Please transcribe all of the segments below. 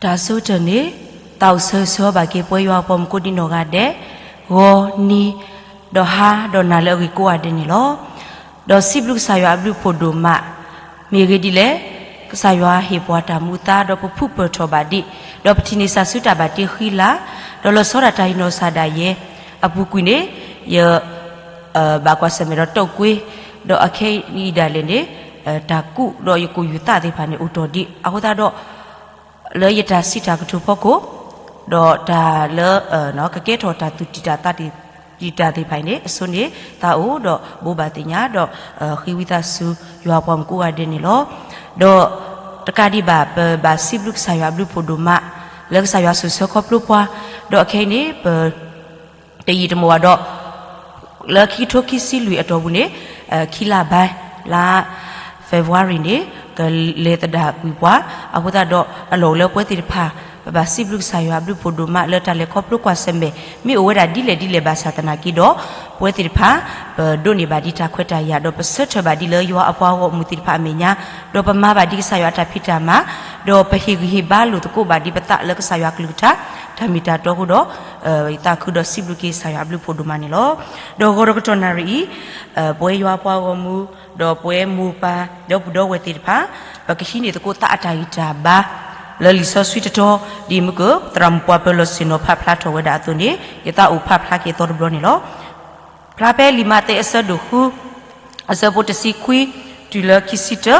တၢ်ဆိကတၢၢ်န့ၣ်, သးအိၣ်ဆၢဂ့ၤဆၢဝါဘၣ်က့ၤပဝဲယွၤအပှၤမုၣ်ကိးဒံနီၢ်ဂၤဒဲး, ဂီၤနံၤ, ဒီးဟါဒီးနၤလၢအဂ့ၤကိးဂၤဒဲးန့ၣ်လီၤ. ဒီးစံးဘျုးကစၢ်ယွၤအဘျုးဖးဒိၣ်မး, မ့ၢ်ဂ့ၢ်ဒ်လဲၣ်, ကစၢ်ယွၤဟ့ၣ်ပှၤတၢ်မူအသါ ဒီးပဖုၣ်ပၢၢ်ထီၣ်ဘၣ်ဒံး, ဒီးပထံၣ်န့ၢ်စၢ်စုတၢ်ဘၣ်တ့ဃံလၤ, ဒီးလီၤဆီဒၣ်တၢ်ဟံးနီၤစၢ်ဒၣ်ယဲအပူၤကွံာ်န့ၣ်, ယ ဘၣ်ကွၢ်ဆၢၣ်မဲာ်ဒီးတီၣ်ကွ့, ဒီးအခဲအံၤဒၣ်လဲာ်န့ၣ်, တၢ်ကူၣ်ဒီးယကူၣ်ယူၤသးသ့ၣ်တဖၣ်န့ၣ် အိၣ်တ့ၢ်ဒံးအဃိသတးဒီး, လၢယတၢ်စံးတၢ်ကတိၤဖီခိၣ်, ဒီးတၢ်လၢ ကကဲထီၣ်တၢ်သူၣ်တံၢ်တၢ်သးတံၢ်တၢ်သ့ၣ်တဖၣ်အံၤန့ၣ် အဆိန့ၣ်သးအိၣ်ဒီးဘိးဘၣ်သ့ၣ်ညါဒီး ဃ့ဝံသးစူၤယွၤပှၤမုၣ်ကိးဂၤဒဲးန့ၣ်လီၤ. ဒီးတကးဒံးဘၣ် ပဘၣ်စံးဘျုးကစၢ်ယွၤအဘျုးဖးဒိၣ်မး, လၢကစၢ်ယွၤစိာ်ဆှၢခီဖျိပှၤ, ဒီးအခဲအံၤန့ၣ် ပ တယံာ်တမီၢ်ဘၣ်ဒီး, လၢခံကထိခံဆံလွံၢ်အတီၢ်ပူၤန့ၣ်, ခံလါဘါ, လါ February န့ၣ် ကလဲၤသဒၣ်ကွံာ်ပှၤ, အဃိသတးဒီးအလီၢ်အိၣ်လၢပဝဲသ့ၣ်တဖၣ်, ပဘၣ်စံးဘျုးကစၢ်ယွၤအဘျုးဖးဒိၣ်မး လၢတၢ်လဲၤခီဖျိကွၢ်ဆၢၣ်မဲာ် မ့ၢ်အိၣ်ဝဲဒၣ်ဒ်လဲၣ်ဒ်လဲၣ်ဘၣ်ဆၣ်သနာ်က့ဒီး, ပဝဲသ့ၣ်တဖၣ်, ပဒိးန့ၢ်ဘၣ်ဒံးတၢ်ခွဲးတၢ်ယာ် ဒီးပဆၢထၢၣ်ဘၣ်ဒံးလၢယွၤအပှၤဂီၢ်မုၢ်သ့ၣ်တဖၣ်အမဲာ်ညါ, ဒီးပမၤဘၣ်ဒံးကစၢ်ယွၤအတၢ်ဖံးတၢ်မၤ, ဒီးပဟ့ၣ်ဂံၢ်ဟ့ၣ်ဘါလိာ်သကိးဘၣ်ဒံးပသးလၢကစၢ်ယွၤအကလုၢ်ကထါ, တၢ်မ့ၢ်တၢ်တီအဃိဒီး, ယသးခုဒီးစံးဘျုးက့ၤကစၢ်ယွၤအဘျုးဖးဒိၣ်မးန့ၣ်လီၤ. ဒီးဂီၤဒီးကတီၢ်နၣ်ရံၣ်အံၤ, ပဝဲယွၤပှၤဂီၢ်မုၢ်, ဒီးပဝဲမိၢ်ပၢ်, ဒီပုၢ်ဒီဝဲၢ်သ့ၣ်တဖၣ်, ပကဟံးန့ၢ်သကိးသးအတၢ်ဂံၢ်တၢ်ဘါ, လၢလံာ်စီဆှံတတီၤ, ဒ်မုၢ်ကၢၢ် သရၣ်မုၣ်ပှၢ်ပၢၤလီၢ်ဆ့ၣ်နီၤဖးဖျါထီၣ်ဝဲဒၣ်အသိးန့ၣ် ယသးအိၣ်ဖးဖျါက့ၤအသီတဘျီန့ၣ်လီၤ. ဖျါဖဲလံာ်မးသဲအဆၢဒိၣ်ဃု, အဆၢဖိတဆံခွံ, တုၤလၢခံဆံတၢ,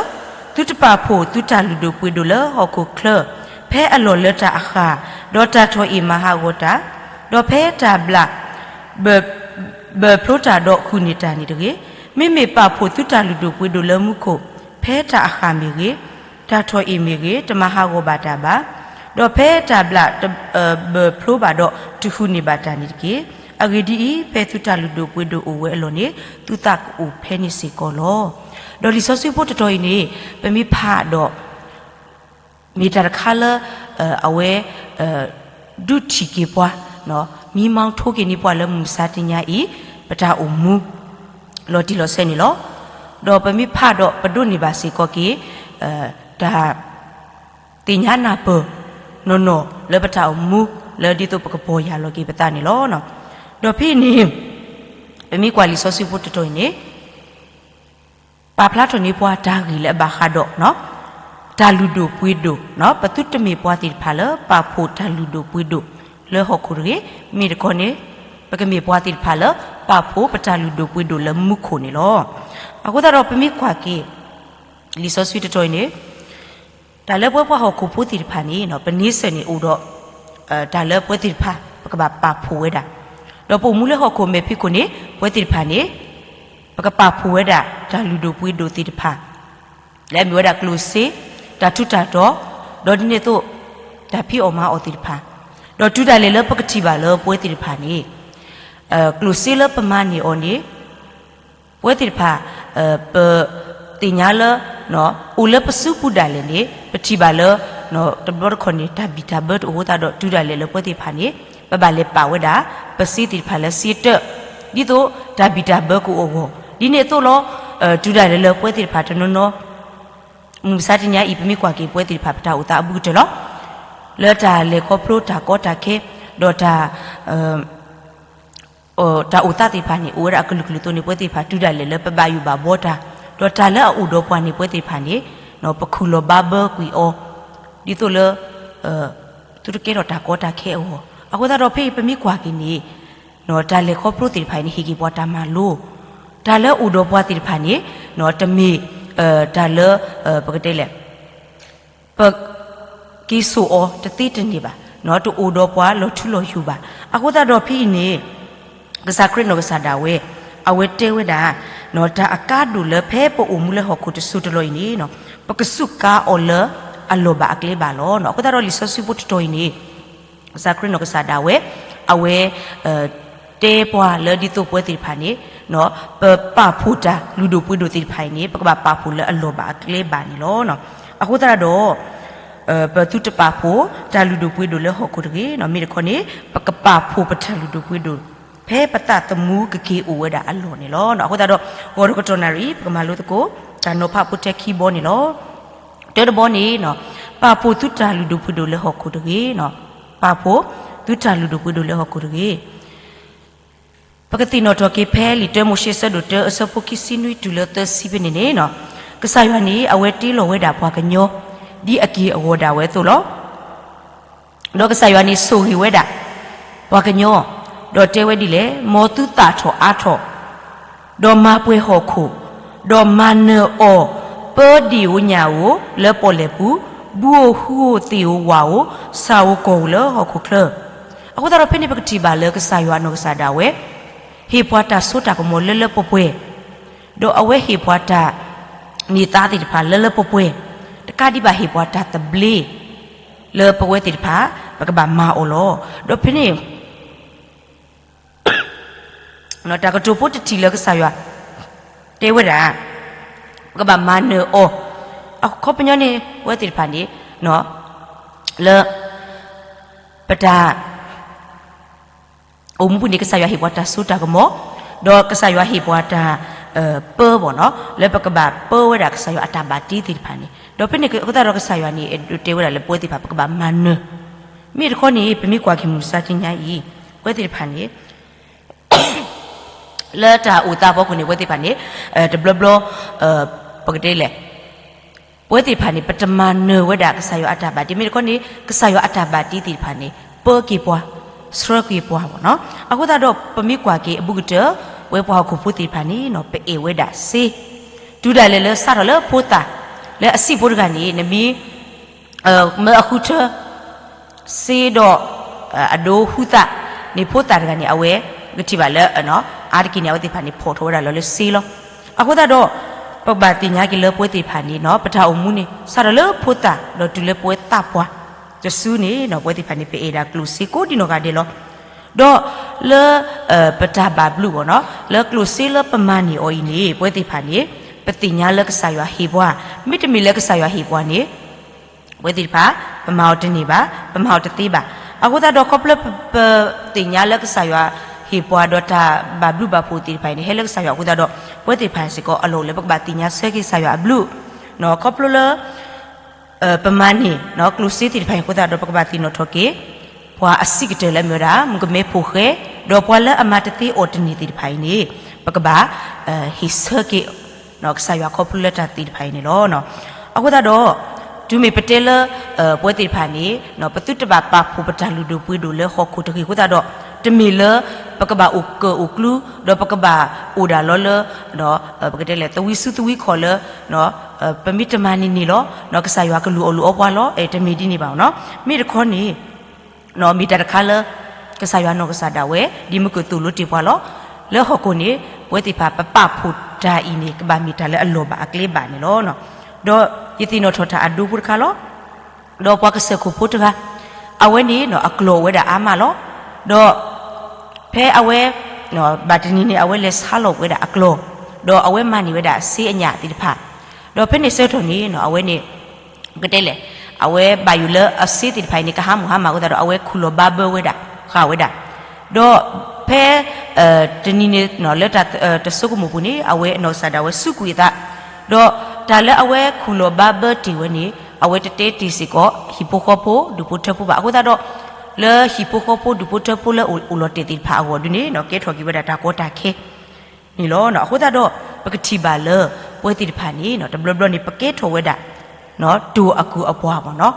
သုတပာ်ဖှိၣ်သုတၢ်လုၢ်ဒိၣ်ပှ့ၤဒိၣ်လၢဟီၣ်ခိၣ်ချၢ, ဖဲအလီၢ်လၢတၢ်အဃၢ်, ဒီးတၢ်ထီၣ်အ့ၣ်မၤဟးဂီၤတၢ်, ဒီးဖဲတၢ်ဘျၣ် ဘၢၣ်ဖျိတၢ်ဒီးဃုာ်န့ၢ်တၢ်န့ၣ်တဂ့ၤ. မ့မ့ၢ်ပာ်ဖှိၣ်သုတၢ်လုၢ်ဒိၣ်ပှ့ၤဒိၣ်လၢမူခိၣ်, ဖဲတၢ်အဃၢ်မ့ၢ်ဂ့ၤ, တၢ်ထီၣ်အ့ၣ်မ့ၢ်ဂ့ၤ, တမၤဟးဂီၤဘၣ်တၢ်ဘၣ်. ဒီးဖဲတၢ်ဘျၣ် ဘၢၣ်ဖျိဘၣ်ဒီးတဃုာ်န့ၢ်ဘၣ်တၢ်န့ၣ်တက့ၢ်. အဂ့ၢ်ဒ်အံၤ, ဖဲသုတၢ်လုၢ်ဒိၣ်ပှ့ၤဒိၣ်အိၣ်ဝဲအလီၢ်န့ၣ်, သုသးကအိၣ်ဖဲန့ၣ်စ့ၢ်ကီးလီၤ. ဒီးလံာ်စီဆှံဖိတတီၤအံၤန့ၣ်, ပမ့ၢ်ဖးဒီး မ့ၢ်တၢ်တခါလၢ အဝဲ ဒုးထံၣ်က့ၤပှၤ, မံမီၢ်ထိက့ၤန့ၢ်ပှၤလၢမုၢ်မဆါတနံၤအံၤ ပတၢ်အိၣ်မူ လီၤတံၢ်လီၤဆဲးန့ၣ်လီၤ. ဒီးပမ့ၢ်ဖးဒီးပဒိးန့ၢ်ဘၣ်စ့ၢ်ကီးက့ၤ တၢ် သ့ၣ်ညါနၢ်ပၢၢ်နီၢ်နီၢ်လၢပတၢ်အိၣ်မူ လၢဒ်သိးပကပီၢ်ယၢ်လီၤက့ၤပသးန့ၣ်လီၤ. ဒီးဖဲအံၤန့ၣ် ပမ့ၢ်ကွၢ်လံာ်စီဆှံဖိတတီၤအံၤန့ၣ် ပာ်ဖျါထီၣ်န့ၢ်ပှၤတၢ်ဂ့ၢ်လၢအဘၣ်ဃးဒီး တၢ်လုၢ်ဒိၣ်ပှ့ၤဒိၣ်, ပသုတမ့ၢ်ပှၤသ့ၣ်တဖၣ်လၢပာ်ဖှိၣ်တၢ်လုၢ်ဒိၣ်ပှ့ၤဒိၣ်လၢဟီၣ်ခိၣ်တဂ့ၤ. မ့ၢ်တခီန့ၣ် ပကမ့ၢ်ပှၤသ့ၣ်တဖၣ်လၢပာ်ဖှိၣ်ပတၢ်လုၢ်ဒိၣ်ပှ့ၤဒိၣ်လၢမူခိၣ်န့ၣ်လီၤ. အဃိသတးဒီးပမ့ၢ်ကွၢ်က့ၤ လံာ်စီဆှံတတီၤအံၤန့ၣ် တၢ်လၢပဝဲပှၤဟီၣ်ခိၣ်ဖိသ့ၣ်တဖၣ်န့ၣ် ပန့ဆၢၣ်န့ၣ်အိၣ်ဒီး တၢ်လၢပဝဲသ့ၣ်တဖၣ် ပကဘၣ်ပာ်ဖှိၣ်ဝဲဒၣ်, ဒီးပအိၣ်မူလၢဟီၣ်ခိၣ်မဲာ်ဖံးခိၣ်န့ၣ် ပဝဲသ့ၣ်တဖၣ်န့ၣ် ပကပာ်ဖှိၣ်ဝဲဒၣ်တၢ်လုၢ်ဒိၣ်ပှ့ၤဒိၣ်သ့ၣ်တဖၣ် လၢအမ့ၢ်ဝဲဒၣ်ကျိၣ်စ့, တၢ်ထူးတၢ်တီၤ, ဒီးဒ်န့ၣ်အသိး တၢ်ဖံးအီၣ်မၤအီၣ်သ့ၣ်တဖၣ်, ဒီးတုၤဒၣ်လဲာ်လၢပကထံၣ်ဘၣ်လၢပဝဲသ့ၣ်တဖၣ်န့ၣ် ကျိၣ်စ့လၢပမၤန့ၢ်အီၤန့ၣ် ပဝဲသ့ၣ်တဖၣ် ပသ့ၣ်ညါလၢ အိၣ်လၢပစုပူၤဒၣ်လဲာ်န့ၣ် ပထံၣ်ဘၣ်လၢ တဘျီတခီၣ်န့ၣ် တၢ်ဘံၣ်တၢ်ဘၢတအိၣ်အဃိသတးဒီး တုၤဒၣ်လဲာ်လၢပဝဲသ့ၣ်တဖၣ်န့ၣ် ပဘၣ်လဲၤပာ်ဝဲဒၣ် ပစ့သ့ၣ်တဖၣ်လၢစ့တၢၣ် ဒ်သိးတၢ်ဘံၣ်တၢ်ဘၢကအိၣ်အဂီၢ်, ဒ်န့ၣ်အသိးလီၤ. တုၤဒၣ်လဲာ်လၢပဝဲသ့ၣ်တဖၣ်တနီၤနီၤ မုၢ်မဆါတနံၤအံၤ ပမ့ၢ်ကွၢ်က့ၤပဝဲသ့ၣ်တဖၣ် ပတၢ်အိၣ်သးအဘူးကတၢၢ်လီၤ. လၢတၢ်လဲၤခီဖျိတၢ်ကီတၢ်ခဲ ဒီးတၢ် တၢ်အိၣ်သးသ့ၣ်တဖၣ်န့ၣ် အိၣ်ဝဲဒၣ်အကလုာ်ကလုာ်အသိးန့ၣ် ပဝဲသ့ၣ်တဖၣ် တုၤဒၣ်လဲာ်လၢပဘၣ်ယိၣ်ဘၣ်ဘှီတၢ်, ဒီးတၢ်လၢအအိၣ်ဒီးပှၤန့ၣ် ပဝဲသ့ၣ်တဖၣ်န့ၣ် ပခူၣ်လီၤဘါဘၢကွံာ်အီၤ ဒ်သိးလၢ သုတကဲထီၣ်တၢ်ကီတၢ်ခဲအဂီၢ်. အဃိသတးဒီးဖဲအံၤပမ့ၢ်ကွၢ်က့ၤန့ၣ် တၢ်လဲၤခီဖျိသ့ၣ်တဖၣ်အံၤန့ၣ် ဟ့ၣ်က့ၤပှၤတၢ်မၤလိ, တၢ်လၢအိၣ်ဒီးပှၤသ့ၣ်တဖၣ်န့ၣ် တမ့ၢ် တၢ်လၢ ပကတဲလဲၣ် ပ က့ၤစိာ်အီၤတသ့တန့ၢ်ဘၣ်, တအိၣ်ဒီးပှၤလီၤထူလီၤယိာ်ဘၣ်. အဃိသတးဒီးဖဲအံၤန့ၣ် ကစၢ်ခရံာ်နီၢ်ကစၢ်ဒၣ်ဝဲ အဝဲတဲဝဲဒၣ် တၢ်အကါဒိၣ်လၢဖဲပအိၣ်မူလၢဟီၣ်ခိၣ်တစိၤတလီၢ်အံၤန့ၣ် ပကစူးကါအီၤလၢအလီၢ်ဘၣ်အကျဲဘၣ်လီၤ. အဃိသတးဒီးလံာ်စီဆှံဖိတတီၤအံၤန့ၣ် ကစၢ်ခရံာ်နီၢ်ကစၢ်ဒၣ်ဝဲ အဝဲ တဲပှၤလၢဒ်သိးပဝဲသ့ၣ်တဖၣ်န့ၣ် ပပာ်ဖှိၣ်တၢ်လုၢ်ဒိၣ်ပှ့ၤဒိၣ်သ့ၣ်တဖၣ်အံၤန့ၣ် ပကဘၣ်ပာ်ဖှိၣ်လၢအလီၢ်ဘၣ်အကျဲဘၣ်န့ၣ်လီၤ. အဃိသတးဒီး ပသုတပာ်ဖှိၣ်တၢ်လုၢ်ဒိၣ်ပှ့ၤဒိၣ်လၢဟီၣ်ခိၣ်တဂ့ၤ, မ့ၢ်တခီန့ၣ် ပကပာ်ဖှိၣ်ပတၢ်လုၢ်ဒိၣ်ပှ့ၤဒိၣ် ဖဲပသးသမူကက့ၤအိၣ်ဝဲဒၣ်အလီၢ်န့ၣ်လီၤ. အဃိသတးဒီး ဂီၤဒီးကတီၢ်နၣ်ရံၣ် ပကမၤလိသကိး တၢ်နီၤဖးဖိထဲခံဘီန့ၣ်လီၤ. တၢတဘီန့ၣ်, ပာ်ဖှိၣ်သုတၢ်လုၢ်ဒိၣ်ပှ့ၤဒိၣ်လၢဟီၣ်ခိၣ်တဂ့ၤ. ပာ်ဖှိၣ်သုတၢ်လုၢ်ဒိၣ်ပှ့ၤဒိၣ်လၢဟီၣ်ခိၣ်တဂ့ၤ. ပကသ့ၣ်နီၣ်ထီၣ်က့ၤဖဲလံာ်တၢမိၤၡ့ဆၢဒိၣ်တၢအဆၢဖိခံဆံနွံတုၤလၢသၢဆံဖဲန့ၣ်န့ၣ်, ကစၢ်ယွၤန့ၣ် အဝဲတ့လီၤဝဲဒၣ်ပှၤကညီ ဒ်အက့ၢ်အဂီၤဒၣ်ဝဲအသိးလီၤ. ဒီးကစၢ်ယွၤန့ၣ်ဆိၣ်ဂ့ၤဝဲဒၣ် ပှၤကညီ, ဒီးတဲဝဲဒ်လဲၣ်, မ်သုသၣ်ထီၣ်အါထီၣ်, ဒီးမၤပှဲၤဟီၣ်ခိၣ်, ဒီးမၤနၢၤအီၤ, ပၢဒံၣ်ဧိၤညၣ်ဧိၤလၢပီၣ်လဲၣ်ပူၤ, ဘုဧိၤဟုဧိၤသ့ၣ်ဧိၤဝၣ်ဧိၤ, ဆၣ်ဧိၤကီၢ်ဧိၤလၢဟီၣ်ခိၣ်ချၢ. အဃိသတးဒီးဖဲန့ၣ်ပကထံၣ်ဘၣ်လၢကစၢ်ယွၤအနီၢ်ကစၢ်ဒၣ်ဝဲ ဟ့ၣ်ပှၤတၢ်စိတၢ်ကမီၤလၢလၢပှဲၤပှဲၤ, ဒီးအဝဲဟ့ၣ်ပှၤတၢ်န့ၢ်သါသ့ၣ်တဖၣ်လၢလၢပှဲၤပှဲၤ, တကးဒံးဘၣ်ဟ့ၣ်ပှၤတၢ်သဘျ့ လၢပဝဲသ့ၣ်တဖၣ် ပကဘၣ်မၤအီၤလီၤ. ဒီးဖဲန့ၣ် တၢ်ကတိၤဖိတထံၣ်လၢကစၢ်ယွၤ တဲဝဲဒၣ် ပကဘၣ်မၤနၢၤအီၤ, အခီပညီန့ၣ် ပဝဲသ့ၣ်တဖၣ်န့ၣ် လၢ ပတၢ် အိၣ်မူပူၤန့ၣ် ကစၢ်ယွၤဟ့ၣ်ပှၤတၢ်စိတၢ်ကမီၤ, ဒီးကစၢ်ယွၤဟ့ၣ်ပှၤတၢ် ပၢဘၣ်နီၤ လၢပကဘၣ်ပၢဝဲဒၣ်ကစၢ်ယွၤအတၢ်ဘၣ်တ့သ့ၣ်တဖၣ်န့ၣ်, ဒီးဖဲန့ၣ်အဃိသတးဒီးကစၢ်ယွၤန့ၣ် အဲၣ်ဒိးတဲဝဲဒၣ်လၢပဝဲသ့ၣ်တဖၣ် ပကဘၣ်မၤနၢၤ, မ့ၢ်တခီန့ၣ် ပမ့ၢ်ကွၢ်က့ၤမုၢ်မဆါတနံၤညါအံၤ ပဝဲသ့ၣ်တဖၣ်န့ၣ် လၢတၢ်အိၣ်သးအဖီခိၣ်န့ၣ် ပဝဲသ့ၣ်တဖၣ်န့ၣ် တဘျီဘျီ ပကတဲလဲၣ် ပဝဲသ့ၣ်တဖၣ်န့ၣ် ပတမၤနၢၤဝဲဒၣ်ကစၢ်ယွၤအတၢ်ဘၣ်တ့, မ့ၢ်တခီန့ၣ် ကစၢ်ယွၤအတၢ်ဘၣ်တ့သ့ၣ်တဖၣ်န့ၣ် ပၢက့ၤပှၤ, ဆှၢက့ၤပှၤဘၣ်နီၤ. အဃိသတးဒီး ပမ့ၢ်ကွၢ်က့ၤအဘူးကတၢၢ် ပဝဲပှၤဟီၣ်ခိၣ်ဖိသ့ၣ်တဖၣ်န့ၣ် ပအဲၣ်ဝဲဒၣ်စ့, တုၤဒၣ်လဲာ်လၢစးထီၣ်လၢဖိသၣ် လၢအဆံးဖိတဂၤန့ၣ် နမ့ၢ် မၢအဃုထၢ စ့ဒီး အဒိဟူသၣ်န့ၣ် ဖိသၣ်တဂၤန့ၣ် အဝဲ ပကထံၣ်ဘၣ်လၢ အါတက့ၢ်န့ၣ် အဝဲသ့ၣ်တဖၣ်န့ၣ် ဖီၣ်ထီၣ်ဝဲဒၣ်လီၤလၢစ့လီၤ. အဃိသတးဒီး ပဘၣ်သ့ၣ်ညါက့ၤလၢပဝဲသ့ၣ်တဖၣ်န့ၣ် ပတၢ်အိၣ်မူန့ၣ် စးထီၣ်လၢဖိသၣ် ဒီးတုၤလၢပဝဲသးပှၢ်တစုန့ၣ် ပဝဲသ့ၣ်တဖၣ်န့ၣ် ပအဲၣ်ဒၣ်ကျိၣ်စ့ကိးဒံနီၢ်ဂၤဒဲးလီၤ. ဒီးလၢ ပတၢ်ဘၣ်ဘျုးဘၣ်နီၤ လၢကျိၣ်စ့လၢပမၤန့ၢ်အီၤအံၤန့ၣ် ပဝဲသ့ၣ်တဖၣ်န့ၣ် ပသ့ၣ်ညါလၢကစၢ်ယွၤဟ့ၣ်ပှၤ, မ့တမ့ၢ်လၢကစၢ်ယွၤဟ့ၣ်ပှၤန့ၣ် ပဝဲသ့ၣ်တဖၣ် ပမၤအီၤတန့ၢ်ဘၣ်, ပမၤအီၤတသ့ဘၣ်. အဃိသတးဒီး ခီဖျိပသ့ၣ်ညါလၢကစၢ်ယွၤဟ့ၣ်ပှၤဒီးတၢ်ဘၣ်ဘျုးဘၣ်ဖှိၣ်သ့ၣ်တဖၣ်အံၤန့ၣ် ဟဲလၢကစၢ်ယွၤအဃိသတးဒီး ပဝဲသ့ၣ်တဖၣ်စ့ၢ်ကီး အလီၢ်အိၣ်လၢပကဘၣ်သ့ၣ်ညါဆၢက့ၤကစၢ်ယွၤအဘျုး ခီဖျိလၢ ပမၤန့ၢ် ကျိၣ်စ့သ့ၣ်တဖၣ်အံၤအဃိသတးဒီး ပကဘၣ်သ့ၣ်နီၣ်ထီၣ်က့ၤ ပှၤအဆံးကတၢၢ်လၢအမ့ၢ်ဝဲဒၣ် မုၣ်ကမဲဖိဃဲ, ဒီးပှၤလၢအမၤတသ့အီၤတန့ၢ်သ့ၣ်တဖၣ်အံၤန့ၣ် ပကဘၣ် ဟ့ၣ်ဆၢက့ၤ ကစၢ်ယွၤခီဖျိလၢတၢ်သ့ၣ်တဖၣ်အံၤန့ၣ်လီၤ. အဃိသတးဒီး တုၤမ့ၢ်ပတဲလၢ ပဝဲသ့ၣ်တဖၣ်န့ၣ် ပသုတဘၣ်ပာ်ဖှိၣ်ပတၢ်လုၢ်ဒိၣ်ပှ့ၤဒိၣ်လၢဟီၣ်ခိၣ်တဂ့ၤအဃိသတးဒီး တမ့ၢ်လၢ ပကဘၣ်အိၣ်ကၢၣ်အိၣ်ကျူ ဒီးပကဘၣ်အိၣ်ဒၣ်လီၤလၢ ပကတဲလဲၣ် သဝံစုသဝံခီၣ်လၢ ပမ့ၢ်တမၤန့ၢ်န့ၣ်လီၤ ကစၢ်ယွၤကလုၢ်အီၣ်လုၢ်အီပှၤလီၤ တမ့ၢ်ဒ်န့ၣ်ဘၣ်နီၤ. မ့ၢ်တခီန့ၣ် မ့ၢ်တၢ်တခါလၢ ကစၢ်ယွၤနီၢ်ကစၢ်ဒၣ်ဝဲ ဒ်မုၢ်ကသိၣ်လိတ့ၢ်ပှၤလီၤ. လၢဟီၣ်ခိၣ်န့ၣ် ပဝဲသ့ၣ်တဖၣ်ပပာ်ဖှိၣ်တၢ်အံၤန့ၣ် ကဘၣ်မ့ၢ်တၢ်လၢအလီၢ်ဘၣ်အကျဲဘၣ်န့ၣ်လီၤ. ဒီးယသ့ၣ်နီၣ်ထီၣ်တၢ်အဒိဖိတခါလီၤ. ဒီးပှၤကစၢၢ်ခိၣ်ဖိတဂၤ အဝဲန့ၣ် အကျိာ်အိၣ်ဝဲဒၣ်အါမးလီၤ. ဒီး ဖဲအဝဲ ဘၣ်တနံၤန့ၣ် အဝဲလဲၤဆါလီၤဝဲဒၣ်အကျိာ်, ဒီးအဝဲမၤန့ၢ်ဝဲဒၣ်စ့အညၣ်သ့ၣ်တဖၣ်, ဒီးဖဲန့ၣ်ဆၢကတီၢ်န့ၣ် အဝဲန့ၣ် ပကတဲလဲၣ် အဝဲဘၣ်ယိၣ်လၢအစ့သ့ၣ်တဖၣ်အံၤန့ၣ် ကဟါမၢ်ဟါမၢ်အဃိသတးဒီး အဝဲခူၣ်လီၤဘါဘၢဝဲဒၣ် ဃာ်ဝဲဒၣ်, ဒီး ဖဲ တနံၤန့ၣ် လၢတၢ်တစိကမီၤပူၤန့ၣ် အဝဲအနီၢ်ကစၢ်ဒၣ်ဝဲစူးကွံာ်အသး, ဒီးတၢ်လၢအဝဲခူၣ်လီၤဘါဘၢတ့ၢ်ဝဲန့ၣ် အဝဲတတဲတ့ၢ်စ့ၢ်ကီး ဟံၣ်ဖိဃီဖိ ဒူၣ်ဖိထၢဖိဘၣ်. အဃိသတးဒီး လၢဟံၣ်ဖိဃီဖိ ဒူၣ်ဖိထၢဖိလၢအအိၣ်လီၤတဲာ်သ့ၣ်တဖၣ်အဂီၢ်ဒုန့ၣ် ကဲထီၣ်က့ၤဝဲဒၣ်တၢ်ကီတၢ်ခဲ န့ၣ်လီၤ. အဃိသတးဒီး ပကထံၣ်ဘၣ်လၢ ပဝဲသ့ၣ်တဖၣ်န့ၣ် တဘျီဘျီန့ၣ် ပကဲထီၣ်ဝဲဒၣ် တိၢ်အကုၢ်အပှၤဘၣ်နီၤ.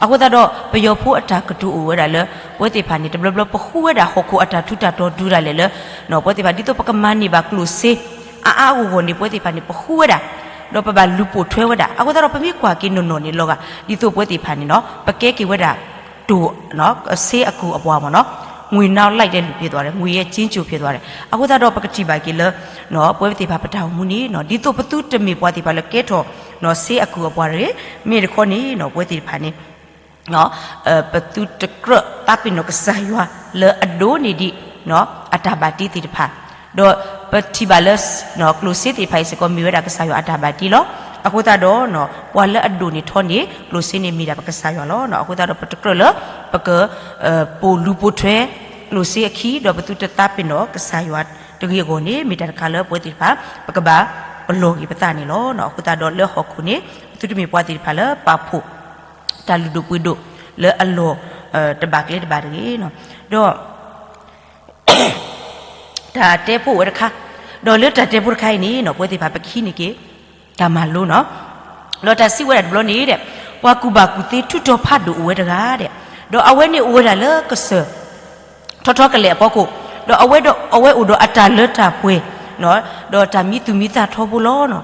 အဃိသတးဒီး ပယီၤဖိအတၢ်ကတိၤအိၣ်ဝဲဒၣ်လၢ ပဝဲသ့ၣ်တဖၣ်န့ၣ် တဘျီဘျီပဃုဝဲဒၣ်ဟီၣ်ခိၣ်အတၢ်ထူးတၢ်တီၤတုၤဒၣ်လဲာ်လၢ ပဝဲသ့ၣ်တဖၣ်ဒ်သိးပကမၤန့ၢ်ဘၣ်ကျိၣ်စ့ အါအါဂီၢ်ဂီၢ်န့ၣ် ပဝဲသ့ၣ်တဖၣ်န့ၣ် ပဃုဝဲဒၣ် ဒီးပဘၣ်လူၤပိာ်ထွဲဝဲဒၣ်. အဃိသတးဒီး ပမ့ၢ်ကွၢ်က့ၤနီၢ်နီၢ်န့ၣ်လီၤဂာ် ဒ်သိးပဝဲသ့ၣ်တဖၣ်န့ၣ်နီၤ ပကဲက့ၤဝဲဒၣ် တိၢ် စ့အကုၢ်အပှၤမ့ၢ်နီၤ, ငွေနောက်လိုက်တဲ့လူဖြစ်သွားတယ်, ငွေရဲ့ကျဉ်းကျိုးဖြစ်သွားတယ်. အဃိသတးဒီး ပကထံၣ်ဘၣ်က့ၤလၢ ပဝဲသ့ၣ်တဖၣ်ပတၢ်အိၣ်မူန့ၣ် ဒ်သိးပသုတမ့ၢ်ပှၤသ့ၣ်တဖၣ်လၢကဲထီၣ် စ့အကုၢ်အပှၤတဂ့ၤ, မ့ၢ်တခီန့ၣ် ပဝဲသ့ၣ်တဖၣ်န့ၣ် ပသုတကြၢးသးပ့ၤနီၣ်ကစၢ်ယွၤလၢအဒိးန့ၢ်ဒံး အတၢ်ဘၣ်တ့သ့ၣ်တဖၣ်, ဒီးပထံၣ်ဘၣ်လၢ ကျိၣ်စ့သ့ၣ်တဖၣ်အံၤစ့ၢ်ကီး မ့ၢ်ဝဲဒၣ်ကစၢ်ယွၤအတၢ်ဘၣ်တ့လီၤ. အဃိသတးဒီး ပှၤလၢအဒိၣ်န့ၢ်ထီန့ၢ် ကျိၣ်စ့န့ၣ်မ့ၢ်ဒၣ်ပကစၢ်ယွၤလီၤ. အဃိသတးဒီး ပတကြၢးလၢ ပက ပိာ်လူၤပိာ်ထွဲ ကျိၣ်စ့အခံ ဒီးပသုတသးပ့ၤနီၣ်ကစၢ်ယွၤတဂ့ၤအဂီၢ်န့ၣ် မ့ၢ်တၢ်တခါလၢပဝဲသ့ၣ်တဖၣ် ပကဘၣ်ပလီၢ်က့ၤပသးန့ၣ်လီၤ. အဃိသတးဒီးလၢဟီၣ်ခိၣ်န့ၣ် သုတမ့ၢ်ပှၤသ့ၣ်တဖၣ်လၢပာ်ဖှိၣ် တၢ်လုၢ်ဒိၣ်ပှ့ၤဒိၣ်လၢအလီၢ် တဘၣ်ကျဲတဘၣ်တဂ့ၤ, ဒီး တၢ်တဲဖိအိၣ်ဝဲတခါ, ဒီးလၢတၢ်တဲဖိတခါအံၤန့ၣ် ပဝဲသ့ၣ်တဖၣ်ပကဟံးန့ၢ်က့ၤ တၢ်မၤလိနီၤ, ဒီးတၢ်စံးဝဲဒၣ်တဘျီန့ၣ်ဒီး ပှၤကူၣ်ဘၣ်ကူၣ်သ့ထူးထီၣ်ဖးဒိၣ်အိၣ်ဝဲတဂၤဒီး, ဒီးအဝဲန့ၣ်အိၣ်ဝဲဒၣ်လၢကစၢၢ် ထီထီကလဲာ်အဖီခိၣ်, ဒီးအဝဲဒီး အဝဲအိၣ်ဒီးအတၢ်လၢတၢ်ပှဲၤ, ဒီးတၢ်မံသူၣ်မံသးထီဘိလီၤ.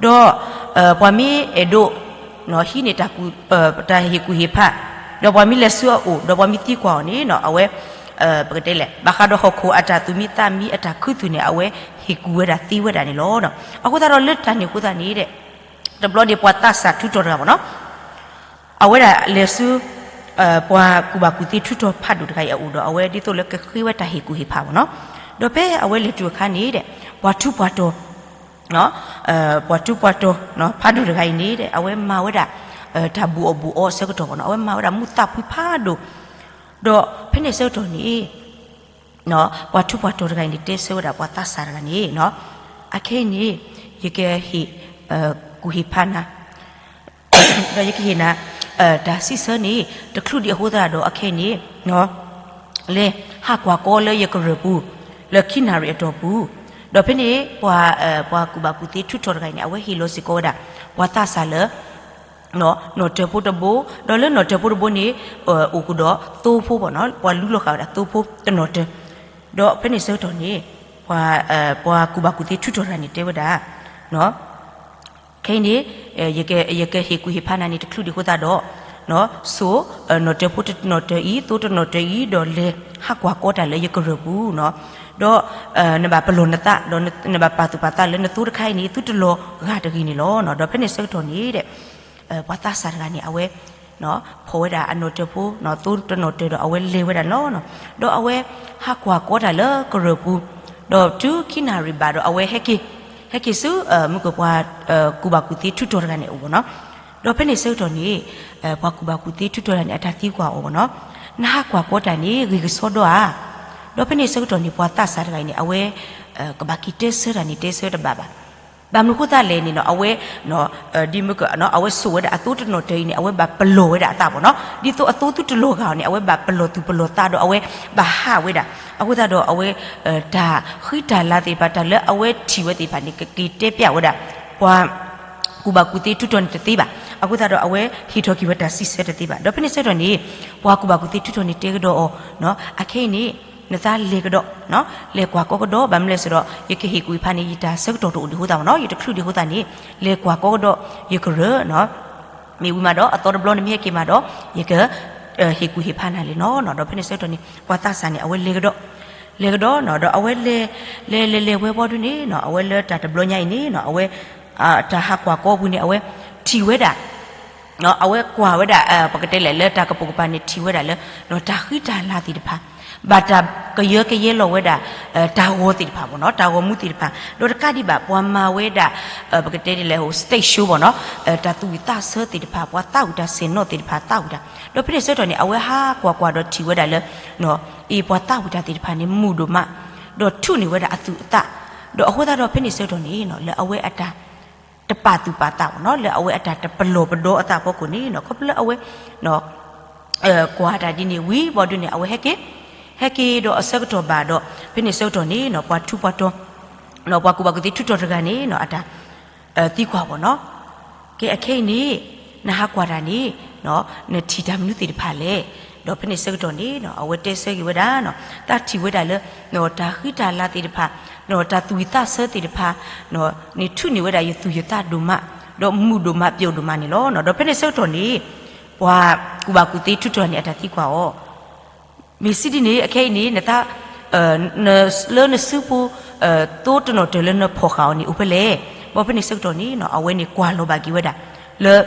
ဒီး ပှၤမ့ၢ်အဲၣ်ဒိး ဟံးန့ၢ် တၢ်ဟ့ၣ်ကူၣ်ဟ့ၣ်ဖး, ဒီးပှၤမ့ၢ်လဲၤဆူအအိၣ် ဒီးပှၤမ့ၢ်သံကွၢ်အီၤန့ၣ် အဝဲ ပကတဲလဲၣ် ဘၣ်ဃးဒီးဟီၣ်ခိၣ်အတၢ်သူၣ်မံသးမံအတၢ်ခူသူၣ်န့ၣ် အဝဲဟ့ၣ်ကူၣ်ဝဲဒၣ်သ့ဝဲဒၣ်န့ၣ်လီၤ. အဃိသတးဒီးလၢတၢ်န့ၣ်အဃိသတးန့ၣ်ဒီး တဘျီန့ၣ်ပှၤသးစၢ်ထူးထီၣ်တဂၤဘၣ်နီၤ အဝဲဒၣ်လဲၤဆူ ပှၤကူၣ်ဘၣ်ကူၣ်သ့ထူးထီၣ်ဖးဒိၣ်တဂၤအံၤအအိၣ်ဒီး အဝဲဒ်သိးလၢကဃ့ဝဲတၢ်ဟ့ၣ်ကူၣ်ဟ့ၣ်ဖးဘၣ်နီၤ, ဒီးဖဲအဝဲလဲၤတုၤအခါန့ၣ်ဒီး ပှၤထူးပှၤတီၤ ပှၤထူးပှၤတီၤ ဖးဒိၣ်တဂၤအံၤန့ၣ်ဒီး အဝဲမၤဝဲဒၣ် တၢ်ဘူးအီၣ်ဘူးအီအဆၢကတီၢ်ဘၣ်နီၤ, အဝဲမၤဝဲဒၣ်မူးသးဖှံဖးဒိၣ်, ဒီးဖဲန့ၣ်အဆၢကတီၢ်န့ၣ် ပှၤထူးပှၤတီၤတဂၤအံၤန့ၣ် တဲဆၢဝဲဒၣ်ပှၤသးစၢ်တဂၤန့ၣ်, အခဲအံၤန့ၣ် ယကဟ့ၣ် ကူၣ်ဟ့ၣ်ဖးနၤ ဒီးယကဟ့ၣ်နၤ တၢ်စံးဆၢန့ၣ် တချုးဒံးအဃိသတးဒီး အခဲအံၤန့ၣ် လဲၤဟးကွၢ်ကီလၢယကရၢၢ်ပူၤ လၢခံနၣ်ရံၣ်အတီၢ်ပူၤ, ဒီးဖဲန့ၣ် ပှၤကူၣ်ဘၣ်ကူၣ်သ့ထူးထီၣ်တဂၤအံၤန့ၣ် အဝဲဟ့ၣ်လီၤစ့ၢ်ကီးဝဲဒၣ် ပှၤသးစၢ်လၢ နီၣ်တၢၤဖိတဘိ, ဒီးလၢနီၣ်တၢၤဖိတဘိန့ၣ် အိၣ်ဃုာ်ဒီးသိဖိဘၣ်နီၤ, ပှၤလူလီၤဃာ်ဝဲဒၣ်သိဖိတနီၣ်တၢၤ, ဒီးဖဲန့ၣ်ဆၢကတီၢ်န့ၣ် ပှၤကူၣ်ဘၣ်ကူၣ်သ့ထူးထီၣ်တဂၤန့ၣ် တဲဝဲဒၣ် ခဲအံၤန့ၣ် ယကဟ့ၣ်ကူၣ်ဟ့ၣ်ဖးနၤန့ၣ် တချုးဒံးအဃိသတးဒီး စိာ် နီၣ်တၢၤဖိတနီၣ်တၢၤအံၤ သိတနီၣ်တၢၤအံၤ ဒီးလဲၤဟးကွၢ်ကီတၢ်လၢယကရၢၢ်ပူၤနီၤ, ဒီး နဘၣ်ပလီၢ်နသး ဒီးနဘၣ်ပာ်သူၣ်ပာ်သးလၢနသိတခါအံၤန့ၣ် သုတလီၤဂာ်တဂ့ၤန့ၣ်လီၤ. ဒီးဖဲန့ၣ်ဆၢကတီၢ်န့ၣ်ဒီး ပှၤသးစၢ်တဂၤန့ၣ် အဝဲ ဖီၣ်ဝဲဒၣ်အနီၣ်တၢၤဖိ သိတနီၣ်တၢၤဒီး အဝဲလဲၤဝဲဒၣ်လီၤ. ဒီးအဝဲဟးကွၢ်ကီတၢ်လၢကရၢၢ်ပူၤ, ဒီးတုၤခံနၣ်ရံၣ်ဘၣ်ဒီး အဝဲဟဲက့ၤ ဟဲက့ၤဆူ မုၢ်ကပှၤ ကူၣ်ဘၣ်ကူၣ်သ့ထူးထီၣ်တဂၤန့ၣ်အအိၣ်ဘၣ်နီၤ, ဒီးဖဲန့ၣ်ဆၢကတီၢ်န့ၣ် ပှၤကူၣ်ဘၣ်ကူၣ်သ့ထူးထီၣ်တဂၤန့ၣ် အတၢ်သံကွၢ်အီၤဘၣ်နီၤ, နဟးကွၢ်ကီတၢ်န့ၣ် ဂ့ၢ်ကစီဒီဧါ, ဒီးဖဲန့ၣ်ဆၢကတီၢ်န့ၣ် ပှၤသးစၢ်တဂၤအံၤန့ၣ် အဝဲ ကဘၣ်က့ၤတဲဆၢတၢ်န့ၣ် တဲဆၢတဘၣ်ဘၣ်. ဘၣ်မနုၤအဃိသတးလဲၣ်န့ၣ်နီၤ အဝဲ ဒ်မုၢ်က အဝဲစိာ်ဝဲဒၣ်အသိတနီၣ်တၢၤအံၤန့ၣ် အဝဲဘၣ်ပလီၢ်ဝဲဒၣ်အသးဘၣ်နီၤ, ဒ်သိးအသိသုတလီၤဂာ်အီၤန့ၣ် အဝဲဘၣ်ပလီၢ်သူၣ်ပလီၢ်သးဒီး အဝဲဘၣ်ဟးဝဲဒၣ်. အဃိသတးဒီးအဝဲ တၢ်ဃံတၢ်လၤသ့ၣ်တဖၣ် တၢ်လၢအဝဲထံၣ်ဝဲသ့ၣ်တဖၣ်န့ၣ် ကက့ၤတဲပျးဝဲဒၣ် ပှၤ ကူၣ်ဘၣ်ကူၣ်သ့ထူးထီၣ်န့ၣ်တသ့ဘၣ်. အဃိသတးဒီးအဝဲဟ့ၣ်ထီၣ်က့ၤဝဲတၢ်စံးဆၢတသ့ဘၣ်. ဒီးဖဲန့ၣ်ဆၢကတီၢ်န့ၣ် ပှၤကူၣ်ဘၣ်ကူၣ်သ့ထူးထီၣ်န့ၣ်တဲကဒီးအီၤ, အခဲအံၤန့ၣ် နသးလဲၤကဒီး လဲၤကွၢ်ကီကဒီး ဘၣ်မနုၤလဲၣ်စ့ၢ်ဒီး ယကဟ့ၣ်ကူၣ်ဟ့ၣ်ဖးန့ၣ် ယတၢ်ဆၢကတီၢ်တအိၣ်ဒံးအဃိသတးဘၣ်နီၤ, ယတချုးဒံးအဃိသတးန့ၣ် လဲၤကွၢ်ကီကဒီး ယကရၢၢ် မ့ၢ်ဝံၤမးဒီး အသီတဘျီန့ၣ်မ့ၢ်ဟဲက့ၤမးဒီး ယက ဟ့ၣ်ကူၣ်ဟ့ၣ်ဖးနၤလဲၣ်နီၤ. ဒီးဖဲန့ၣ်ဆၢကတီၢ်န့ၣ် ပှၤသးစၢ်န့ၣ် အဝဲလဲၤကဒီး လဲၤကဒီးနီၤ, ဒီးအဝဲလဲၤ လဲၤလဲၤလဲၤဝဲဘီဒုန့ၣ်နီၤ အဝဲလၢတၢ်တဘျီညါအံၤန့ၣ်နီၤ အဝဲ တၢ်ဟးကွၢ်ကီပူၤန့ၣ် အဝဲထံၣ်ဝဲဒၣ် အဝဲကွၢ်ဝဲဒၣ် ပကတဲလဲၣ်လၢတၢ်ကပိာ်ကပၤန့ၣ် ထံၣ်ဝဲဒၣ်လၢ တၢ်ဃံတၢ်လၤသ့ၣ်တဖၣ် ဘၣ်တၢ်ကယၢကယဲလီၤဝဲဒၣ် တၢ်ဂီၤသ့ၣ်တဖၣ်ဘၣ်နီၤ, တၢ်ဂီၤမူသ့ၣ်တဖၣ် ဒီးတကးဒံးဘၣ် ပှၤမၤဝဲဒၣ် ပကတဲဒ်လဲၣ် stage show ဘၣ်နီၤ, တၢ်သူၣ်ဝံၣ်သးဆၢသ့ၣ်တဖၣ် ပှၤသးဝံၣ်တၢ်ဆဲးနီၣ်သ့ၣ်တဖၣ်သးဝံၣ်တၢ်, ဒီးဖဲန့ၣ်ဆၢကတီၢ်န့ၣ် အဝဲဟးကွၢ်ကွၢ်ဒီးထံၣ်ဝဲဒၣ်လၢ အ့ ပှၤသးဝံၣ်တၢ်သ့ၣ်တဖၣ်န့ၣ် မုာ်ဒိၣ်မး ဒီးထုးန့ၢ်ဝဲဒၣ်အသူၣ်အသး, ဒီးအဃိသတးဒီးဖဲန့ၣ်ဆၢကတီၢ်န့ၣ်နီၤ လၢအဝဲအတၢ် တပာ်သူၣ်ပာ်သးဘၣ်နီၤ, လၢအဝဲအတၢ်တပလီၢ်ပဒီအသးအဖီခိၣ်န့ၣ်နီၤ ခီဖျိလၢအဝဲ ကွၢ်တၢ်ဒ်န့ၣ်ဝံၤဘီဒုန့ၣ် အဝဲဟဲက့ၤ ဟဲက့ၤဒီးအဆၢကတီၢ်ဘၣ်ဒီး ဖဲန့ၣ်ဆၢကတီၢ်န့ၣ်နီၤ ပှၤထူးပှၤတီၤ ပှၤကူၣ်ဘၣ်ကူၣ်သ့ထူးထီၣ်တဂၤန့ၣ်နီၤ အတၢ် သံကွၢ်ဘၣ်နီၤ, ကဲ အခဲအံၤန့ၣ် နဟးကွၢ်တၢ်န့ၣ် နထံၣ်တၢ်မနုၤသ့ၣ်တဖၣ်လဲၣ်. ဒီးဖဲန့ၣ်ဆၢကတီၢ်န့ၣ်နီၤ အဝဲတဲဆၢက့ၤဝဲဒၣ်နီၤ သးထံၣ်ဝဲဒၣ်လၢ တၢ်ဃံတၢ်လၤသ့ၣ်တဖၣ် တၢ်သူၣ်ဝံၣ်သးဆၢသ့ၣ်တဖၣ် န့ၣ်ထုးန့ၢ်ဝဲဒၣ်ယသူၣ်ယသးဒိၣ်မး ဒီးမုာ်ဒိၣ်မးပျိာ်ဒိၣ်မးန့ၣ်လီၤ. ဒီးဖဲန့ၣ်ဆၢကတီၢ်န့ၣ် ပှၤကူၣ်ဘၣ်ကူၣ်သ့ထူးထီၣ်န့ၣ် အတၢ်သံကွၢ်အီၤ မ့ၢ်စံးဒ်န့ၣ် အခဲအံၤန့ၣ် နသး လၢနစုပူၤ သိတနီၣ်တၢၤလၢနဖီၣ်ဃာ်အီၤန့ၣ် အိၣ်ဖဲလဲၣ်. ဘီဖဲန့ၣ်ဆၢကတီၢ်န့ၣ်နီၤ အဝဲန့ၣ်ကွၢ်လီၤဘၣ်က့ၤဝဲဒၣ် လၢ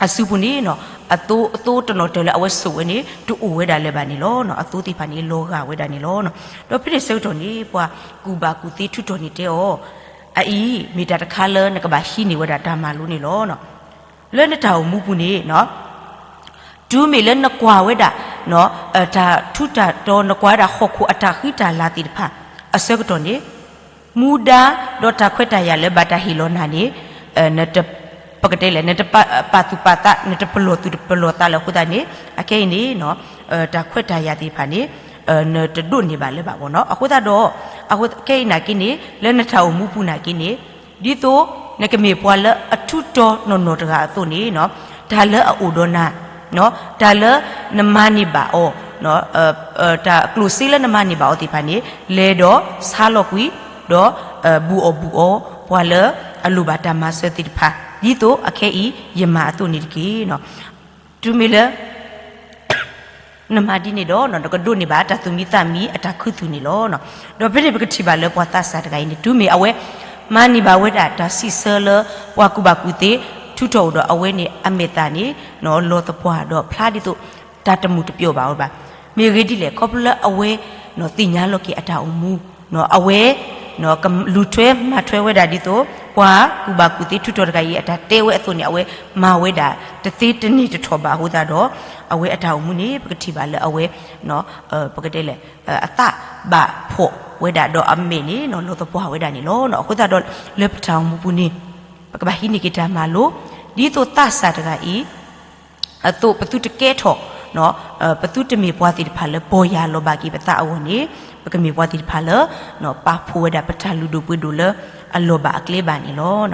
အစုပူၤန့ၣ်နီၤ အသိ အသိတနီၣ်တၢၤလၢအဝဲစိာ်ဝဲန့ၣ် တအိၣ်ဝဲဒၣ်လၢၤဘၣ်န့ၣ်လီၤ. အသိသ့ၣ်တဖၣ်န့ၣ် လီၤဂာ်ဝဲဒၣ်န့ၣ်လီၤ. ဒီးဖဲန့ၣ်ဆၢကတီၢ်န့ၣ် ပှၤကူၣ်ဘၣ်ကူၣ်သ့ထူးထီၣ်န့ၣ်တဲအီၤ, အအံၤ မ့ၢ်တၢ်တခါလၢနကဘၣ်ဟံးန့ၢ်ဝဲဒၣ်တၢ်မၤလိန့ၣ်လီၤ. လၢနတၢ်အိၣ်မူပူၤန့ၣ် တုၤမ့ၢ်လၢနကွၢ်ဝဲဒၣ် တၢ်ထူးတၢ်တီၤ နကွၢ်ဝဲဒၣ်ဟီၣ်ခိၣ်အတၢ်ဃံတၢ်လၤသ့ၣ်တဖၣ် အဆၢကတီၢ်န့ၣ် မူဒါ ဒီးတၢ်ခွဲးတၢ်ယာ်လၢဘၣ်တၢ်ဟ့ၣ်လီၤနၤန့ၣ် နတပ ပကတဲလဲၣ် နတပာ်သူၣ်ပာ်သး နတပလီၢ်သူၣ်တပလီၢ်သးလၢၤအဃိသတးန့ၣ် အခဲအံၤန့ၣ် တၢ်ခွဲးတၢ်ယာ်သ့ၣ်တဖၣ်န့ၣ် နတဒိးန့ၢ်ဘၣ်လၢၤဘၣ်ဘၣ်နီၤ. အဃိသတးဒီး အခဲအံၤနာ်က့န့ၣ် လၢနတၢ်အိၣ်မူပူၤနာ်က့န့ၣ် ဒ်သိးနကမ့ၢ်ပှၤလၢအထူးတီၤနီၢ်နီၢ်တဂၤအသိးန့ၣ် တၢ်လၢအအိၣ်ဒီးနၤ တၢ်လၢနမၤန့ၢ်ဘၣ်အီၤ တၢ်ကျိၣ်စ့လၢနမၤန့ၢ်ဘၣ်အီၤသ့ၣ်တဖၣ်န့ၣ် လဲၤဒီးဆါလီၤကွံာ် ဒီး ဘူးအီၣ်ဘူးအီ ပှၤလၢအလိၣ်ဘၣ်တၢ်မၤစၢၤသ့ၣ်တဖၣ် ဒ်သိးအခဲအံၤယမၤအသိးန့ၣ်တက့ၢ်. တုၤမ့ၢ်လၢ နမၤဒ်န့ၣ်ဒီး နကဒိးန့ၢ်ဘၣ်တၢ်သူၣ်မံသးမံအတၢ်ခူသူၣ်န့ၣ်လီၤ. ဒီးဖဲန့ၣ်ပကထံၣ်ဘၣ်လၢပှၤသးစၢ်တဂၤအံၤန့ၣ် တုၤမ့ၢ်အဝဲ မၤန့ၢ်ဘၣ်ဝဲဒၣ်တၢ်စံးဆၢလၢ ပှၤကူၣ်ဘၣ်ကူၣ်သ့ ထုးထီၣ်အိၣ်ဒီးအဝဲန့ၣ် အမဲာ်သၣ်န့ၣ် လီၤသပှၢ်ဒီးဖျါဒ်သိး တၢ်တမုာ်တပျီၢ်ဘၣ်ဝဲဘၣ်. မ့ၢ်အဂ့ၢ်ဒ်လဲၣ် ခီဖျိလၢအဝဲ သ့ၣ်ညါလီၤက့ၤအတၢ်အိၣ်မူ အဝဲ ကလူၤထွဲမၤထွဲဝဲဒၣ်ဒ်သိး ပှၤကူၣ်ဘၣ်ကူၣ်သ့ ထုးထီၣ်တဂၤအံၤအတၢ်တဲဝဲအသိးန့ၣ် အဝဲမၤဝဲဒၣ်တသ့တန့ၢ်တထီၣ်ဘၣ်အဃိသတးဒီး အဝဲအတၢ်အိၣ်မူန့ၣ် ပကထံၣ်ဘၣ်လၢအဝဲ ပကတဲလဲၣ် အသးဘၣ်ဖှီၣ်ဝဲဒၣ်ဒီးအမဲာ်န့ၣ် လီၤသပှၢ်ဝဲဒၣ်န့ၣ်လီၤ. အဃိသတးဒီးလၢပတၢ်အိၣ်မူပူၤန့ၣ် ပကဘၣ်ဟံးန့ၢ်က့ၤတၢ်မၤလိ ဒ်သိးသးစၢ်တဂၤအံၤ အသိးပသုတကဲထီၣ် ပသုတမ့ၢ်ပှၤသ့ၣ်တဖၣ်လၢပီၢ်ယၢ်လီၤဘၣ်က့ၤပသးအဂီၢ်န့ၣ် ပကမ့ၢ်ပှၤသ့ၣ်တဖၣ်လၢ ပာ်ဖှိၣ်ဝဲဒၣ်ပတၢ်လုၢ်ဒိၣ်ပှ့ၤဒိၣ်လၢအလီၢ်ဘၣ်အကျဲဘၣ်န့ၣ်လီၤ.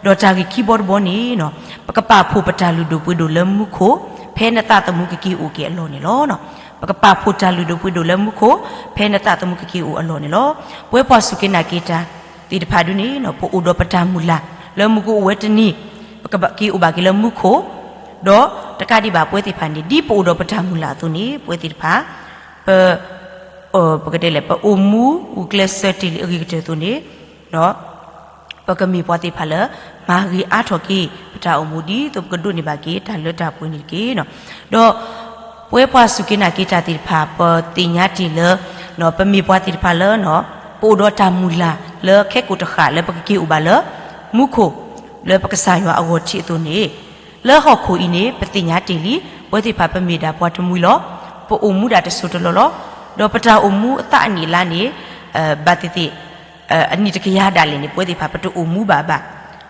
ဒီးတၢ်ဂ့ၢ်ခံဘီတဘီန့ၣ် ပကပာ်ဖှိၣ်ပတၢ်လုၢ်ဒိၣ်ပှ့ၤဒိၣ်လၢမူခိၣ် ဖဲနသးသမူကက့ၤအိၣ်က့ၤအလီၢ်န့ၣ်လီၤ. ပကပာ်ဖှိၣ်တၢ်လုၢ်ဒိၣ်ပှ့ၤဒိၣ်လၢမူခိၣ် ဖဲနသးသမူကက့ၤအိၣ်အလီၢ်န့ၣ်လီၤ. ပဝဲပှၤစူၢ်က့ၤနာ်က့ၤတၢ်သ့ၣ်တဖၣ်ဒုန့ၣ် ပအိၣ်ဒီးပတၢ်မုၢ်လၢ် လၢမုၢ်ကအိၣ်ဝဲတနံၤ ပကက့ၤအိၣ်ဘၣ်က့ၤလၢမူခိၣ် ဒီးတကးဒံးဘၣ်ပဝဲသ့ၣ်တဖၣ်န့ၣ် ဒ်ပအိၣ်ဒီးပတၢ်မုၢ်လၢ်အသိးန့ၣ် ပဝဲသ့ၣ်တဖၣ် ပ ပကတဲလဲၣ် ပအိၣ်မူဂုာ်ကျဲးစၢးတ့ၢ်လံအဂ့ၤကတၢၢ်အသိးန့ၣ် ပကမ့ၢ်ပှၤသ့ၣ်တဖၣ်လၢ မၤဂ့ၤအါထီၣ်က့ၤ ပတၢ်အိၣ်မူဒ်သိးပကဒိးန့ၢ်ဘၣ်က့ၤတၢ်လၢတၢ်ပှဲၤန့ၣ်တက့ၢ်. ဒီးပဝဲပှၤစူၢ်က့ၤနာ်က့ၤတၢ်သ့ၣ်တဖၣ် ပသ့ၣ်ညါတ့ၢ်လၢ ပမ့ၢ်ပှၤသ့ၣ်တဖၣ်လၢ ပအိၣ်ဒီးတၢ်မုၢ်လၢ်လၢခဲကိာ်တဃၣ်လၢပကက့ၤအိၣ်ဘၣ်လၢ မူခိၣ် လၢပကစၢ်ယွၤအဂီၢ်ထံးအသိးန့ၣ် လၢဟီၣ်ခိၣ်အံၤန့ၣ် ပသ့ၣ်ညါတ့ၢ်လံ ပဝဲသ့ၣ်တဖၣ်ပမ့ၢ်ဒၣ်ပှၤတမှံၤလီၤ. ပအိၣ်မူဒၣ်တစိၢ်တလီၢ်လီၤ. ဒီးပတၢ်အိၣ်မူအသးအနံၣ်အလါန့ၣ် ဘၣ်သ့ၣ်သ့ၣ် အနံၣ်တကယၤဒၣ်လဲာ်န့ၣ် ပဝဲသ့ၣ်တဖၣ်ပတအိၣ်မူဘၣ်ဘၣ်.